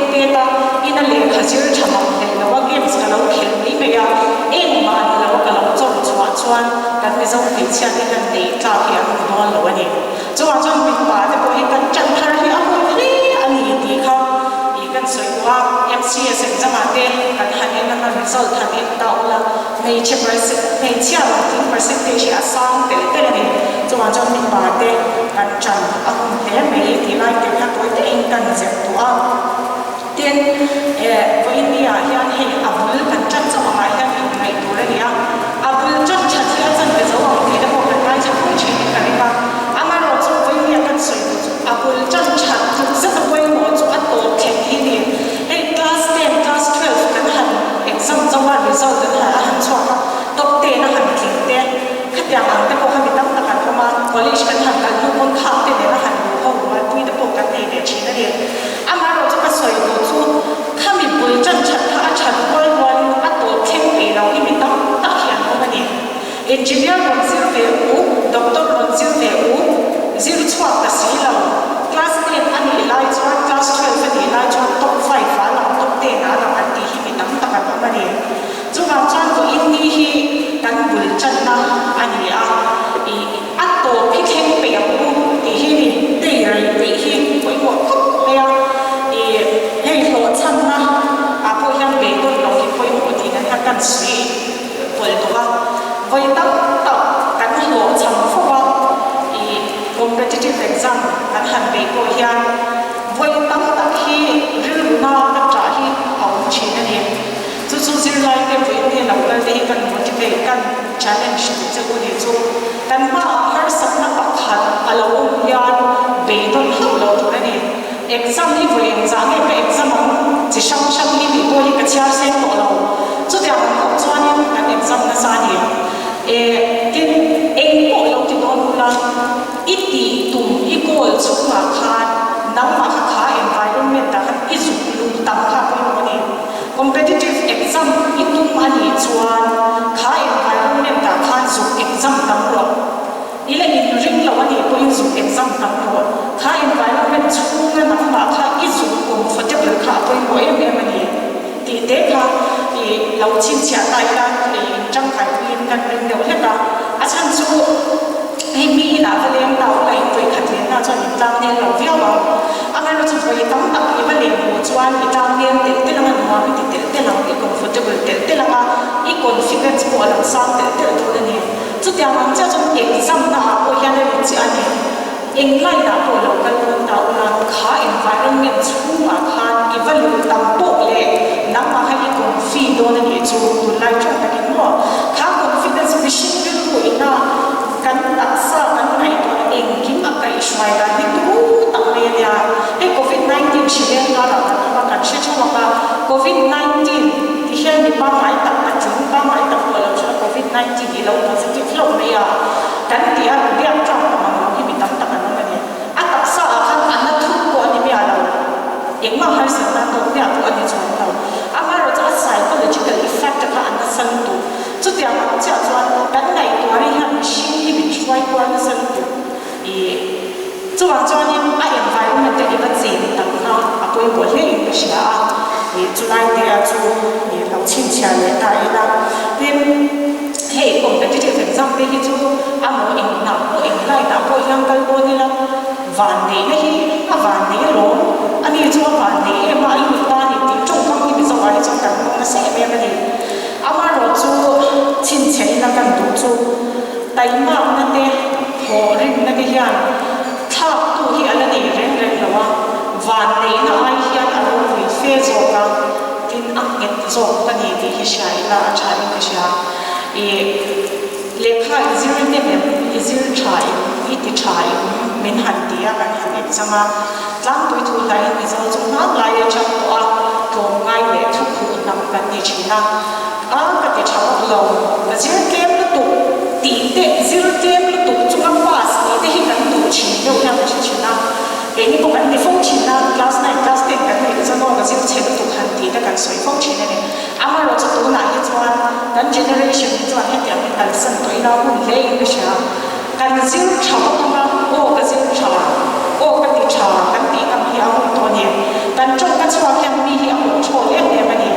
Mizo hmeichhia te hian neih tlak hi an hmu dawn lo a ni. Chuvang chuan mipa te pawh hi kan ṭan thar hi a hun hle a ni tih kha ih kan sawi duh a, MCS exam ah te kan han en anga result han en ta ula hmeichhe percent hmeichhia rawn tling percentage hi a sang telh telh a ni. Chuvang chuan mipa te kan ṭan a hun hle mai tih lai te kha tawi tein kan zir duh a. Tin, eh, vawiin ni ah hian hei a bul kan ṭan chauh angah hian inngaih tur a ni a, a bul ṭan ṭhat hi a chan ve zo ang tih te pawh kan ngaithla fo ṭhin in ka ring a, amaherawh chu vawiin ni a kan sawi duh chu a bul ṭan ṭhat tluk zet a pawimawh chu a tawp thleng hi ni. Hei class ten, class 12 kan han exam zo a, result an han a han chhuak a, top ten a han tling te, khatiang ang te pawh kha mi tam tak an awm a, college kan han kal hnu pawn khak te nen a han luh ho rualpui te pawh kan nei ve ṭhin a ni. Amaherawh chu ka sawi duh chu khami bul ṭan ṭhat kha a ṭhat rual rualin a tawp thleng peih lo hi mi tam tak hi an awm a ni. Engineer rawn zir ve u, doctor rawn zir ve u, zir chhuak ta si lo. Class ten a nih lai chuan class 12 a nih lai chuan top five ah lang, top ten ah lang an tih hi mi tam tak an awm a ni. Chuvang chuan vawiin ni hi kan bul ṭanna a ni a, ih a tawp hi thleng peih ang u tih hi ni tei rei peih hi pawimawh khawp mai a, ih hei hlawhchhamna ah pawh hian beidawn loh hi pawimawh tih nan hian kan sawi pawlh duh a, vawi tam tak kan hlawhchham fo a, ih competitive exam kan han beih pawh hian vawi tam tak hi rilru na ka ṭah hi a awm ṭhin a ni. Chu chu zirlaite vawiin nge lo kal te hi kan motivate, kan challenge tih che u ni chu kan hmaah harsatna pakhat a lo awm hian beidawn hauh lo tur a ni. Exam hi vawi engzah nge ka exam ang chi hrang hrang hi tih pawh hi ka chhiar seng tawh lo. Chutiang ang khawp chuanin kan exam nasa a ni. E, tin, eng pawh lo ti dawn ula, i tih tum, i goal chhungah khan nangmah kha kha environment ah khan i zuk luh tam kha pawimawh a ni. Competitive exam i tum a nih chuan kha environment ah khan zuk exam tam rawh. I la inring lo a nih pawhin zuk exam tam rawh. Kha environment chhunga nangmah kha i zuk comfortable kha a pawimawh em em a ni tih te kha i lo chhinchhiah ta ila i intangkai puiin kan ring deuh hlek a. A chhan chu hei mi inah va leng ta ula in vawikhat lenna chuan in tlang nel lo viau ang. Amaherawhchu chu vawi tam tak i va leng hmuh chuan i tlang nel telh telh anga nuam i ti telh telh ang, i comfortable telh telh anga i confidence pawh a lo sang telh telh dawn a ni. Chutiang ang chiah chuan exam na ah pawh hian a rin chiah a ni. Eng line ah pawh lo kal dawn ta ula, kha environment chhungah khan i va luh tam pawh leh nangmah kha i confi dawn a nih chu tunlai tawng takin maw? Kha confidence mihring rilru ina kan taksa kan ngaihtuah engkim a kaihhruai dan hi turu tak mai a nia. Hei Covid 19 hri leng karah kan awm a, kan hre theuh ang a, Covid 19 ti hian mi pangngai tak patling pangngai tak pawh lo hria Covid 19 i lo positive hlauh mai a kan ti a, biak tlak awm ang lo hi mi tam tak an awm a ni. A taksa ah khan a na thut pawh a ni miah lo, engmah harsatna tawk miah pawh a ni chuang lo. Amaherawhchu a psychological effect kha a nasa lutuk. Chutiang ang chiah chuan kan ngaihtuah rih hian mihring hi min hruai kual nasa lutuk. Ih, chuvang chuanin a environment te i va chen tak kha a pawimawh hle in ka hria a, ih chulai te a chu ih lo chhinchhiah leh ta ila. Tin, hei competitive exam te hi chu a maw eng hnah pawh eng line ah pawh hian kal dawn ila vanneihna hi a vannei alawm, ani chu a vannei em a, a lut ta a ni tih tawngkam hi Mizo ah hi chuan kan hmang nasa em em a ni. Amaherawh chu chhinchhiah ila kan duh chu taimakna te thawhrimna te hian thlaktu hi a la nei reng reng lo a, vanneihna ai hian a ropui fe zawk a, tin a nghet zawk ka ni tih hi hria ila a tha in ka hria. Ih lehkha i zir hnem em, i zir tha em, i ti tha em min han ti a kan han exam a, Tlangpui thu hlaiin Mizo chu hmanlai atang pawh a tlawmngai leh thu khuh hnam kan ni thin a, a ka ti tha bawk lo, ka zir tlem lutuk tih te zir tlem lutuk chunga pass tih te hi kan duh thin deuh hian ka hre thin a, keini pawh kan ti fo thin a, class nine, class ten kan nih chuan aw ka zir chhe lutuk han tih te kan sawi fo thin a ni. Amaherawh chu tunah hi chuan kan generation hi chuan hetiang hi kalsan tawh ila hun hle in ka hria. Kan zir tha bawk anga, aw ka zir tha, aw ka ti tha kan tih ngam hi a hun tawh a ni. Kan tawngka chhuak hian mi hi a control em em a ni.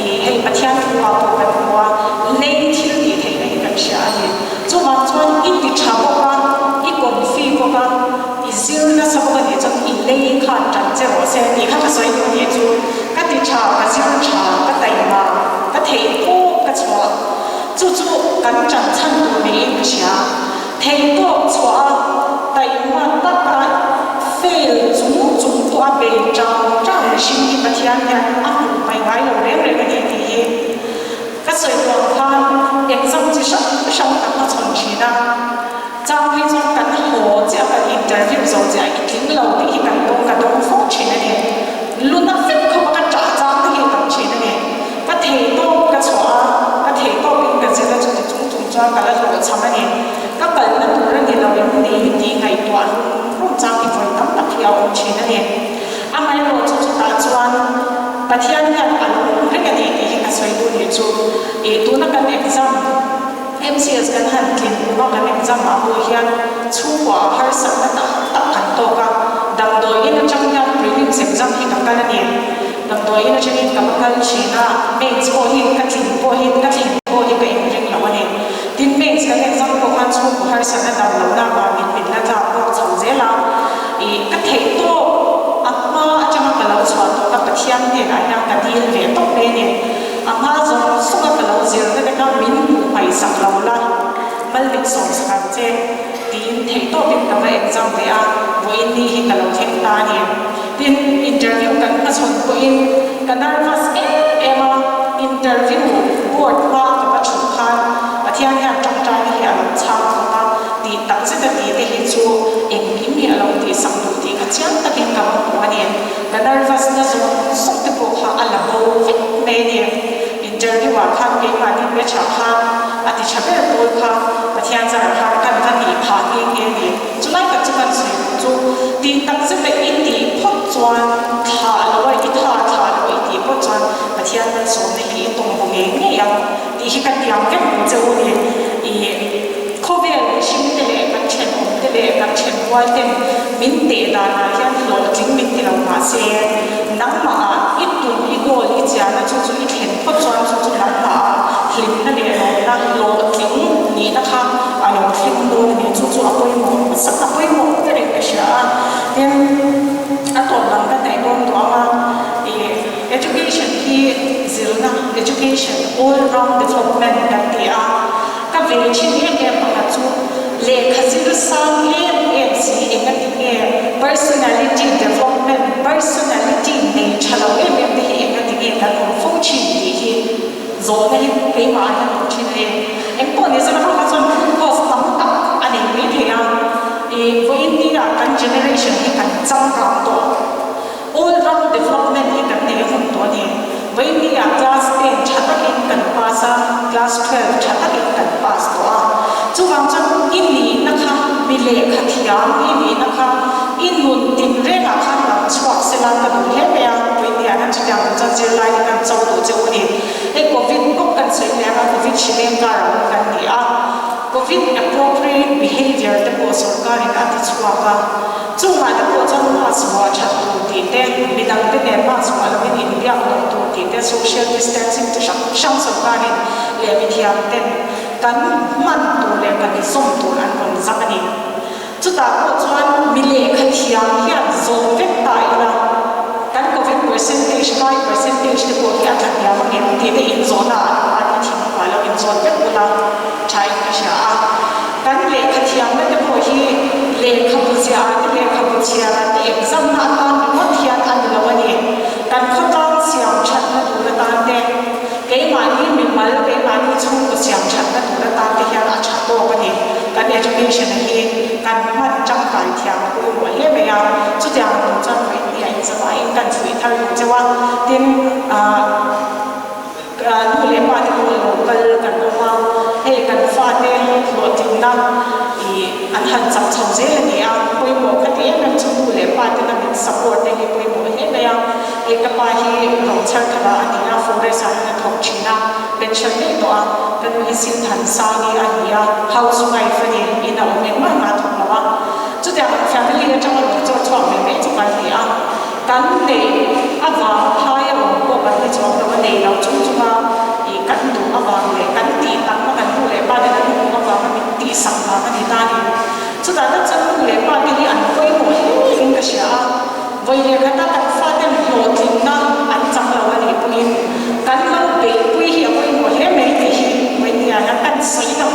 Ih hei Pathian thu ah pawh kan hmu a, lei thil tih theihna hi kan hria a ni. Chuvang chuan. kan ṭan chhan tur niin ka hria. Theihtawp chhuah a, taihma taka fail chung chung pawh a bei ṭang ṭang mihring hi Pathian hian a hmuh hmaih ngai lo reng reng a ni tih hi ka sawi tawh ang khan exam chi hrang hrang ka hmachhawn ṭhin a. Chang phei chuan kan haw chiah kan interview zo chiah i tling lo tih hi kan dawng ka dawng fo thin a ni. Luna fek khawp a ka ṭah chang te hi a tam thin a ni. Ka thei tawp ka chhuah a, ka thei tawpin ka zir a chuti chung chung chuan ka la hlawhchham a ni. Ka kalna tur a ni lo em ni tih ngaihtuah rum rum chang hi vawi tam tak hi a awm thin a ni. Amaherawh chu chutah chuan Pathian hian a lo awm reng a ni tih hi ka sawi duh nih chu. Ih tuna kan exam. MCS kan han tlin kum a kan exam ah pawh hian chhungkua ah harsatna tak tak kan tawk a, damdawi in atang hian prelims exam hi ka kal a ni. Damdawi in atangin ka va kal thin a, mains pawh hi ka tlin pawh hi ka thlin pawh hi ka inring lo a ni. Tin mains kan exam pawh khan chhungkaw harsatna dam lohna avangin min la tlak bawk chho zel a, ih ka theih tawk a hma atanga ka lo chhuah tawh ka Pathian hnenah hian ka dil ve tawp mai a ni. A hma zawng zawnga ka lo zirna te kha min hmuh hmaihsak lo la, mal min sawmsak ang che, tiin theihtawpin ka va exam ve a, vawiin ni hi ka lo thleng ta a ni. Tin, interview kan hmachhawn pawhin ka nervous em em a, interview board hma ka va thut khan Pathian hian tawngtaina hi a lo chhang khawp a, tih tak zeta tih te hi chu engkim hi a lo tihsak duh tih kha chiang takin ka va hmu a ni. Ka nervous na zawng zawng te pawh kha a la bo vek mai a ni. Interview ah khan keimahni batch ah khan a ti tha ber pawl kha Pathian zarah khan kan va nih phah nghe nghe a ni. Chulai tak chu kan sawi duh chu tih tak zeta i tih phawt chuan thlah lo a, i tha thlah lo a i tih phawt chuan Pathian malsawmna hi i tawng bu ngei ngei ang tih hi ka tiam vek duh che u ni. Ih khawvel mihring te leh kan thenawm te leh kan thenrual ten min teh danah hian hlawhtling min ti lo mahse nangmah ah i tum i goal i chiahna chu chu i thlen phawt chuan chu chu nangmah ah hlimna leh lawmna hlawhtling nihna kha a lo thleng dawn a ni. Chu chu a pawimawh sak a pawimawh berin ka hria a. Tin, a tawp lam ka hnaih dawn tawh ang a, ih education hi zirna education all round development kan ti a. Ka ve thin em em pakhat chu lehkha zir sang em em si eng a ti nge personality development, personality nei tha lo em em te hi eng a ti nge kan awm fo thin tih hi zawhna hi keimah ah hian awm thin a ni. Eng pawh ni zela kha chuan full cost tam tak a nei mai thei a, ih vawiin ni ah kan generation hi kan changkang tawh. All round development hi kan nei a hun tawh a ni. Vawiin ah class 10 tha takin kan pass a, class 12 tha takin kan pass tawh a. Chuvang chuan i nihna kha mi lehkha thiam i nihna kha i nun tin rengah khan lang chhuak sela ka duh hle mai a. Vawiin ah hian chutiang tur chuan zirlai te kan cho duh che u a ni. Hei covid bawk kan sawi leh anga covid hrileng kar a awm kan ni a. Covid appropriate behaviour te pawh sorkarin a ti chhuak a. Chungah te pawh chuan mask vuah that tur tih te, midang te nen mask vuah lovin inbiak loh tur tih te, social distancing chi hrang hrang sorkarin leh mithiam ten kan hman tur leh kan zawm tur an rawn zam a ni. Chutah pawh chuan mi lehkha thiam hian zawm vek ta ila kan covid percentage, kai percentage te pawh hi a tla hniam angem tih te inzawhna ah an mahni thing hmuh lo inzawt vek ula tha in ka hria a. Kan lehkha thiamna te pawh hi lehkhabu ziahah te lehkhabu chhiarah te examna atan ringawt hian a ni lo a ni. Kan khawtlang siam thatna tur atan te, keimahni mimal, keimahni chhungkaw siam thatna tur atan te hian a tha tawk a ni. Kan education a hi kan hman tangkai thiam a pawimawh hle mai a, chutiang tur chuan vawiin a inzavaiin kan chhuih thar duh cheu a, tin ah. Nu leh pa te pawh lo kal kan awm a, hei kan fate hlawhtlinna ih an han chak chho zel a ni a, pawimawh ka ti em em chu nu leh pa tena min support te hi pawimawh hle mai a, hei ka pa hi Rochar khala a ni a, forest ah hian a thawk thin a, pension daih tawh a, ka nu hi Sinthansangi a ni a, house wife a ni, in a awm engmah engmah a thawk lo a, chutiang family atanga rawn chawr chhuak ve mai chu kan ni a. Kan neih avang phai a awm pawh kan ni chuang lo a, nei lo chung chunga ih kan duh avang leh kan tih takna kan nu leh pa ten an hmuh avanga min tihsak vang a ni ta a ni. Chutah tak chuan nu leh pa te hi an pawimawh hle in ka hria a, vawi leh khata kan faten hlawhtlinna an chang lo a nih pawhin kan lo beihpui hi a pawimawh hle mai tih hi vawinia hian kan sawi na.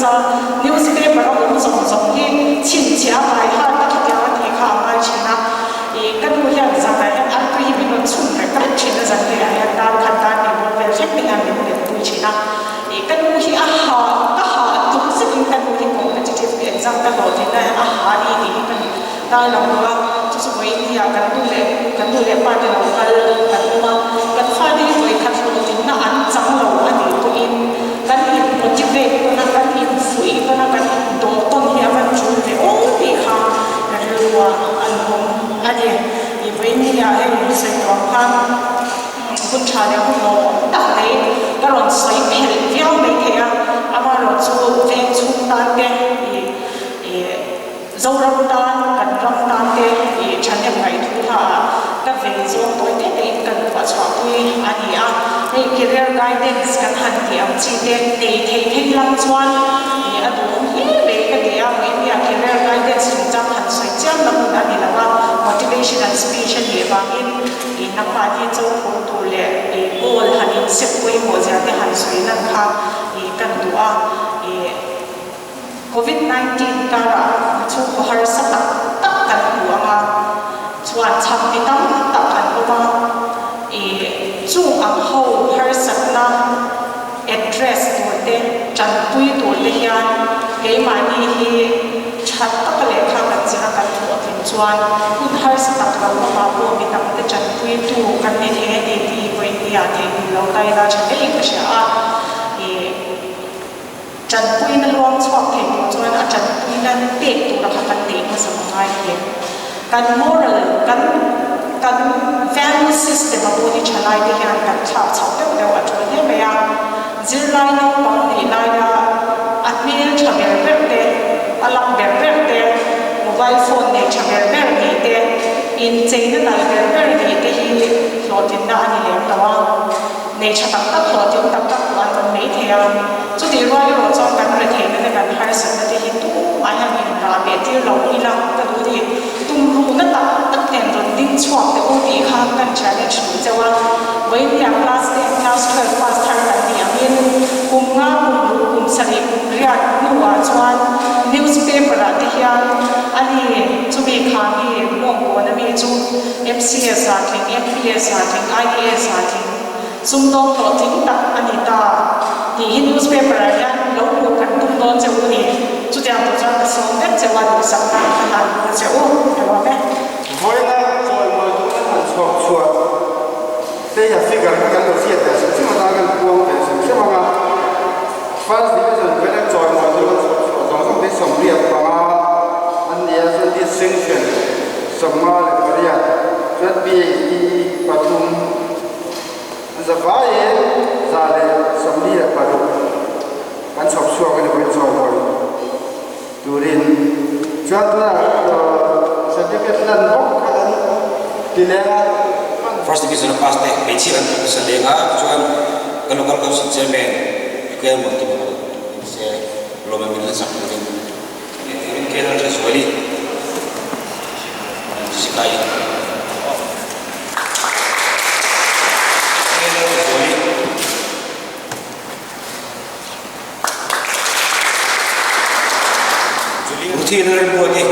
nasa. Newspaper a awm zawng zawng hi chhinchhiah a ngai har tak hetiang a tih kha a ngai thin a. Ih ka nu hian zanah hian artui hi min rawn chhun rek rek thin a, zan lehah hian dar khat dar hnih bawr vel thleng te hian min lenpui thin a. Ih ka nu hi a ha ka ha tum zetin ka nu hi competitive exam ka hlawh thin a, a ha ni tih hi ka ni dar lang lo a, chu chu vawiin hi ah kan nu leh kan nu leh pa te lo kal kan awm a, kan fate hi vawi khat hlawhtlinna an chang lo a nih pawhin kan in motivate tawn a, kan in fuih tawn a, kan in dawh tawn hi a van tul ve aw tih kha ka rilru ah a lawm a ni. Ih vawiin hi ah hei sawi tawh ang khan hun tha leh hun lawmawm tak mai ka rawn sawi phelh viau mai thei a, amaherawhchu veng chhung tan te ih ih Zoram tan, kan ram tan te ih thahnem ngaihthu hla ah ka vei zawng tawi te te in kan puah chhuah pui a ni a. Hei career guidance kan han tih ang chi te nei thei phei lam chuan ih a duhawm hle mai ka ti a, India career guidance chungchang han sawi chiam na hun a ni lo a, motivational speech a nih vangin ih nangmahni cho phur tur leh ih goal han insep pawimawh zia te han sawi lan kha ih kan duh a ih. Covid 19 karah mi chhungkaw harsa tak tak kan hmu ang a, chuan chham mi tam tak an awm a, ih chung ang ho harsatna address tur te, tanpui tur te hian keimahni hi tha taka lehkha kan zir a kan hlawhtlin chuan hun harsa tak lo lamah pawh mi dangte tanpuitu kan ni thei a ni tih vawinia theihnghilh lo ta ila tha hlein ka hria a, ih. Tanpuina luang chhuak thei tur chuan a tanpuina pek tura kha kan neih hmasa a ngai hle. Kan moral, kan kan value system a pawh hi thalai te hian kan thlak chhoh deuh deuh a tul hle mai a. Zirlai naupang nih laia a hmel tha ber ber te, a lak ber ber te, mobile phone nei tha ber ber nih te, incheina nalh ber ber nih te hi hlawhtlinna a ni lem lo a. Nei tha tak tak hlawhtling tak tak pawh an awm mai thei a, chutih rual erawh chuan kan retheihna te kan harsatna te hi tumah hian inrah beh tir lo ila ka duh ni. Tumruhna tak tak nen rawn ding chhuak teh u tih kha kan challenge duh cheu a, vawiinnia class ten class 12 pass thar kan nih angin kum nga kum ruh kum sarih kum riat hnuah chuan newspaper ah te hian ani chumi kha mi mawngkawn ami chu MCS ah tling, MPS ah tling, IAS ah tling, sumdawng hlawhtling tak a ni ta tih hi newspaper ah hian lo hmuh kan tum dawn che u ni. Chutiang tur chuan ka sawm vek che u a, duhsakna ka hlan bawk che u, ka lawm e. Vawiina chawimawi duhna han chhuak chhuah te hi a figure kha kan lo hriat ve hrim hrim atan kan puang ve hrim hrim ang a. First Division vela chawimawi duhna chhuak chhuah zawng zawng te hi 85 an ni a, chuan distinction 58 chuan PhD pathum zavaiin 146 kan chhawp chhuak a ni pawhin chawimawi turin chuan tunah certificate lan bawk kha an ti leng a. First Division a pass te hmeichhia an hmasa leng a chuan kan local council chairman Michael Muankim se lawm min la sak turin Michael Thazuali Jessica-i Michael Thazuali Ruthi Lalremruati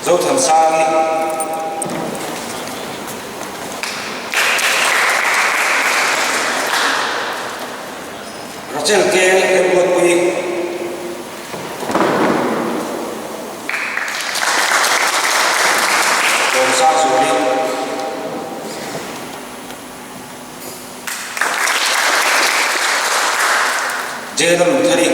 Zothansangi Rachel Kel Remruatpuii Lawmsangzuali Jena Lungthari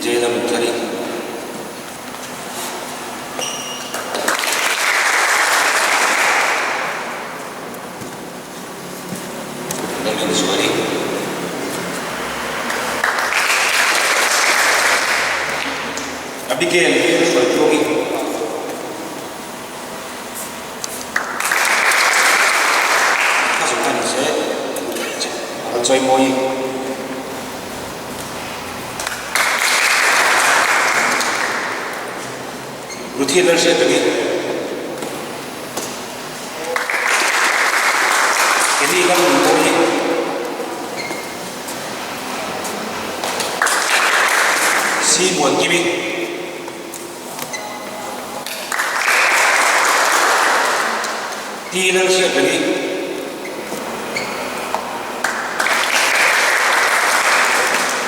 Jena Lungthari. Lalrinzuali. Abigail Hruaitluangi. Ka zawh kha ni se Lalchawimawii. Ruthi Lalhriatrengi. Kenny Lalnunmawii. C Muankimi. T Lalhriatrengi.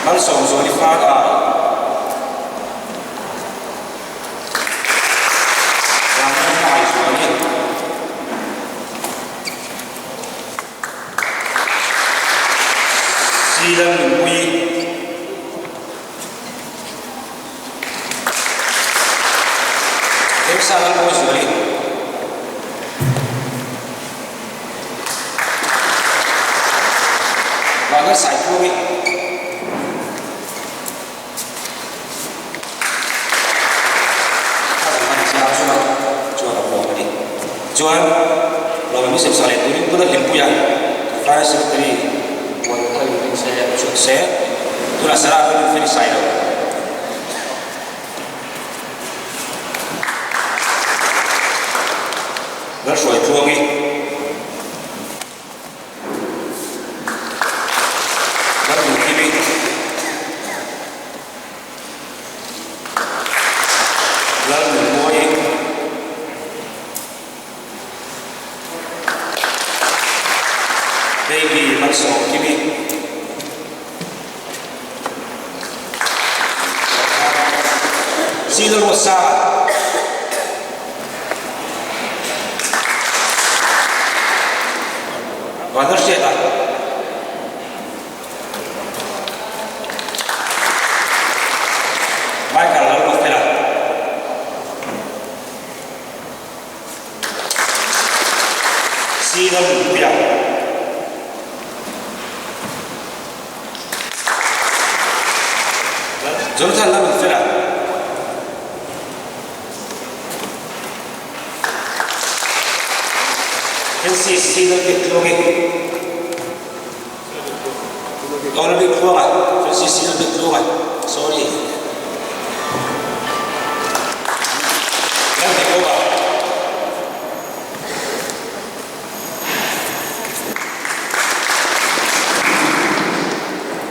Malsawmzuali Far I. Vanlalhmangaihzuali. C Lalnunpuii. Teresa Lalmawizuali. Vanlalsaitluangi. A zan hman chiang chuan chuan a pawm a ni. Chuan lawm mi semsak leh turin tuna hlimpui a Finance Secretary puan kha in ring se chhuak se tunah Sarah pawhin in finish sai lo. Lalhruai Tluangi. Lalnunhimi. Lalnunmawii. Baby Malsawmkimi. Sina Rosa. Vanlalhriata. Michael Lalruatfela. Sina Nunpuia. Jonathan Lalnunfela. NCC Lalbiaktluangi. Oh, Lalbiaktluanga. NCC Lalbiaktluanga. Sorry. Lalbiaktluanga.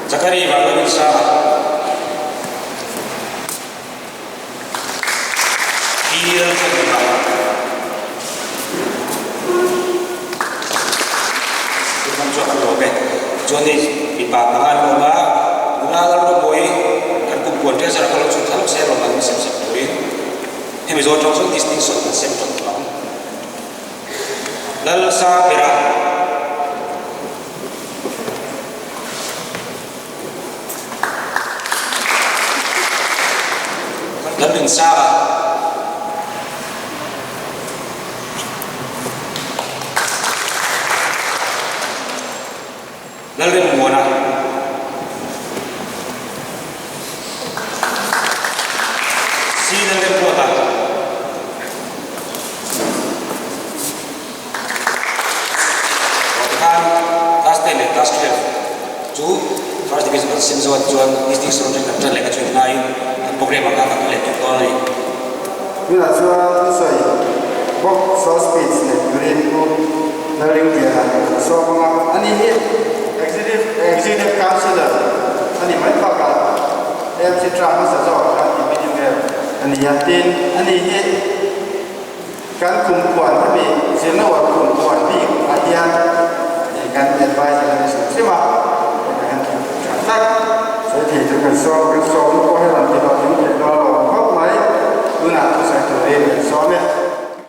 Zachary Vanlalbiaksanga. Chuan hei mipa panga an awm a, nula lalromawi kan kum puan ṭial zara kha lo chhun thlak se rawn an sem sak turin hemi zawn ṭang chuan distinction an sem ṭan tawh ang. Lalsa bera. Lalrinsanga. Lalrinmuana. C. Lalremruata. Khan class 10 leh class 12 chu first division kan sem zawt chuan district sorting kan ṭan leh ka chuan ngaiin kan programme ah khan kan let tawh dawn a ni. Tunah chuan thusawi bawk short speech nei turin Pu Lalringtiana kan sawm ang a, ani hi Executive Executive Councillor a ni mai bakah AMC term hmasa zawkah khan Deputy Mayor a ni a, tin ani hi Kan kumpuan hemi zirna uar kumpuan bik ah hian kan adviser a ni hrim hrim a, heta hian thil tha tak sawi thei chu kan sawm kan sawm pawh hi rawn ti hlawh tling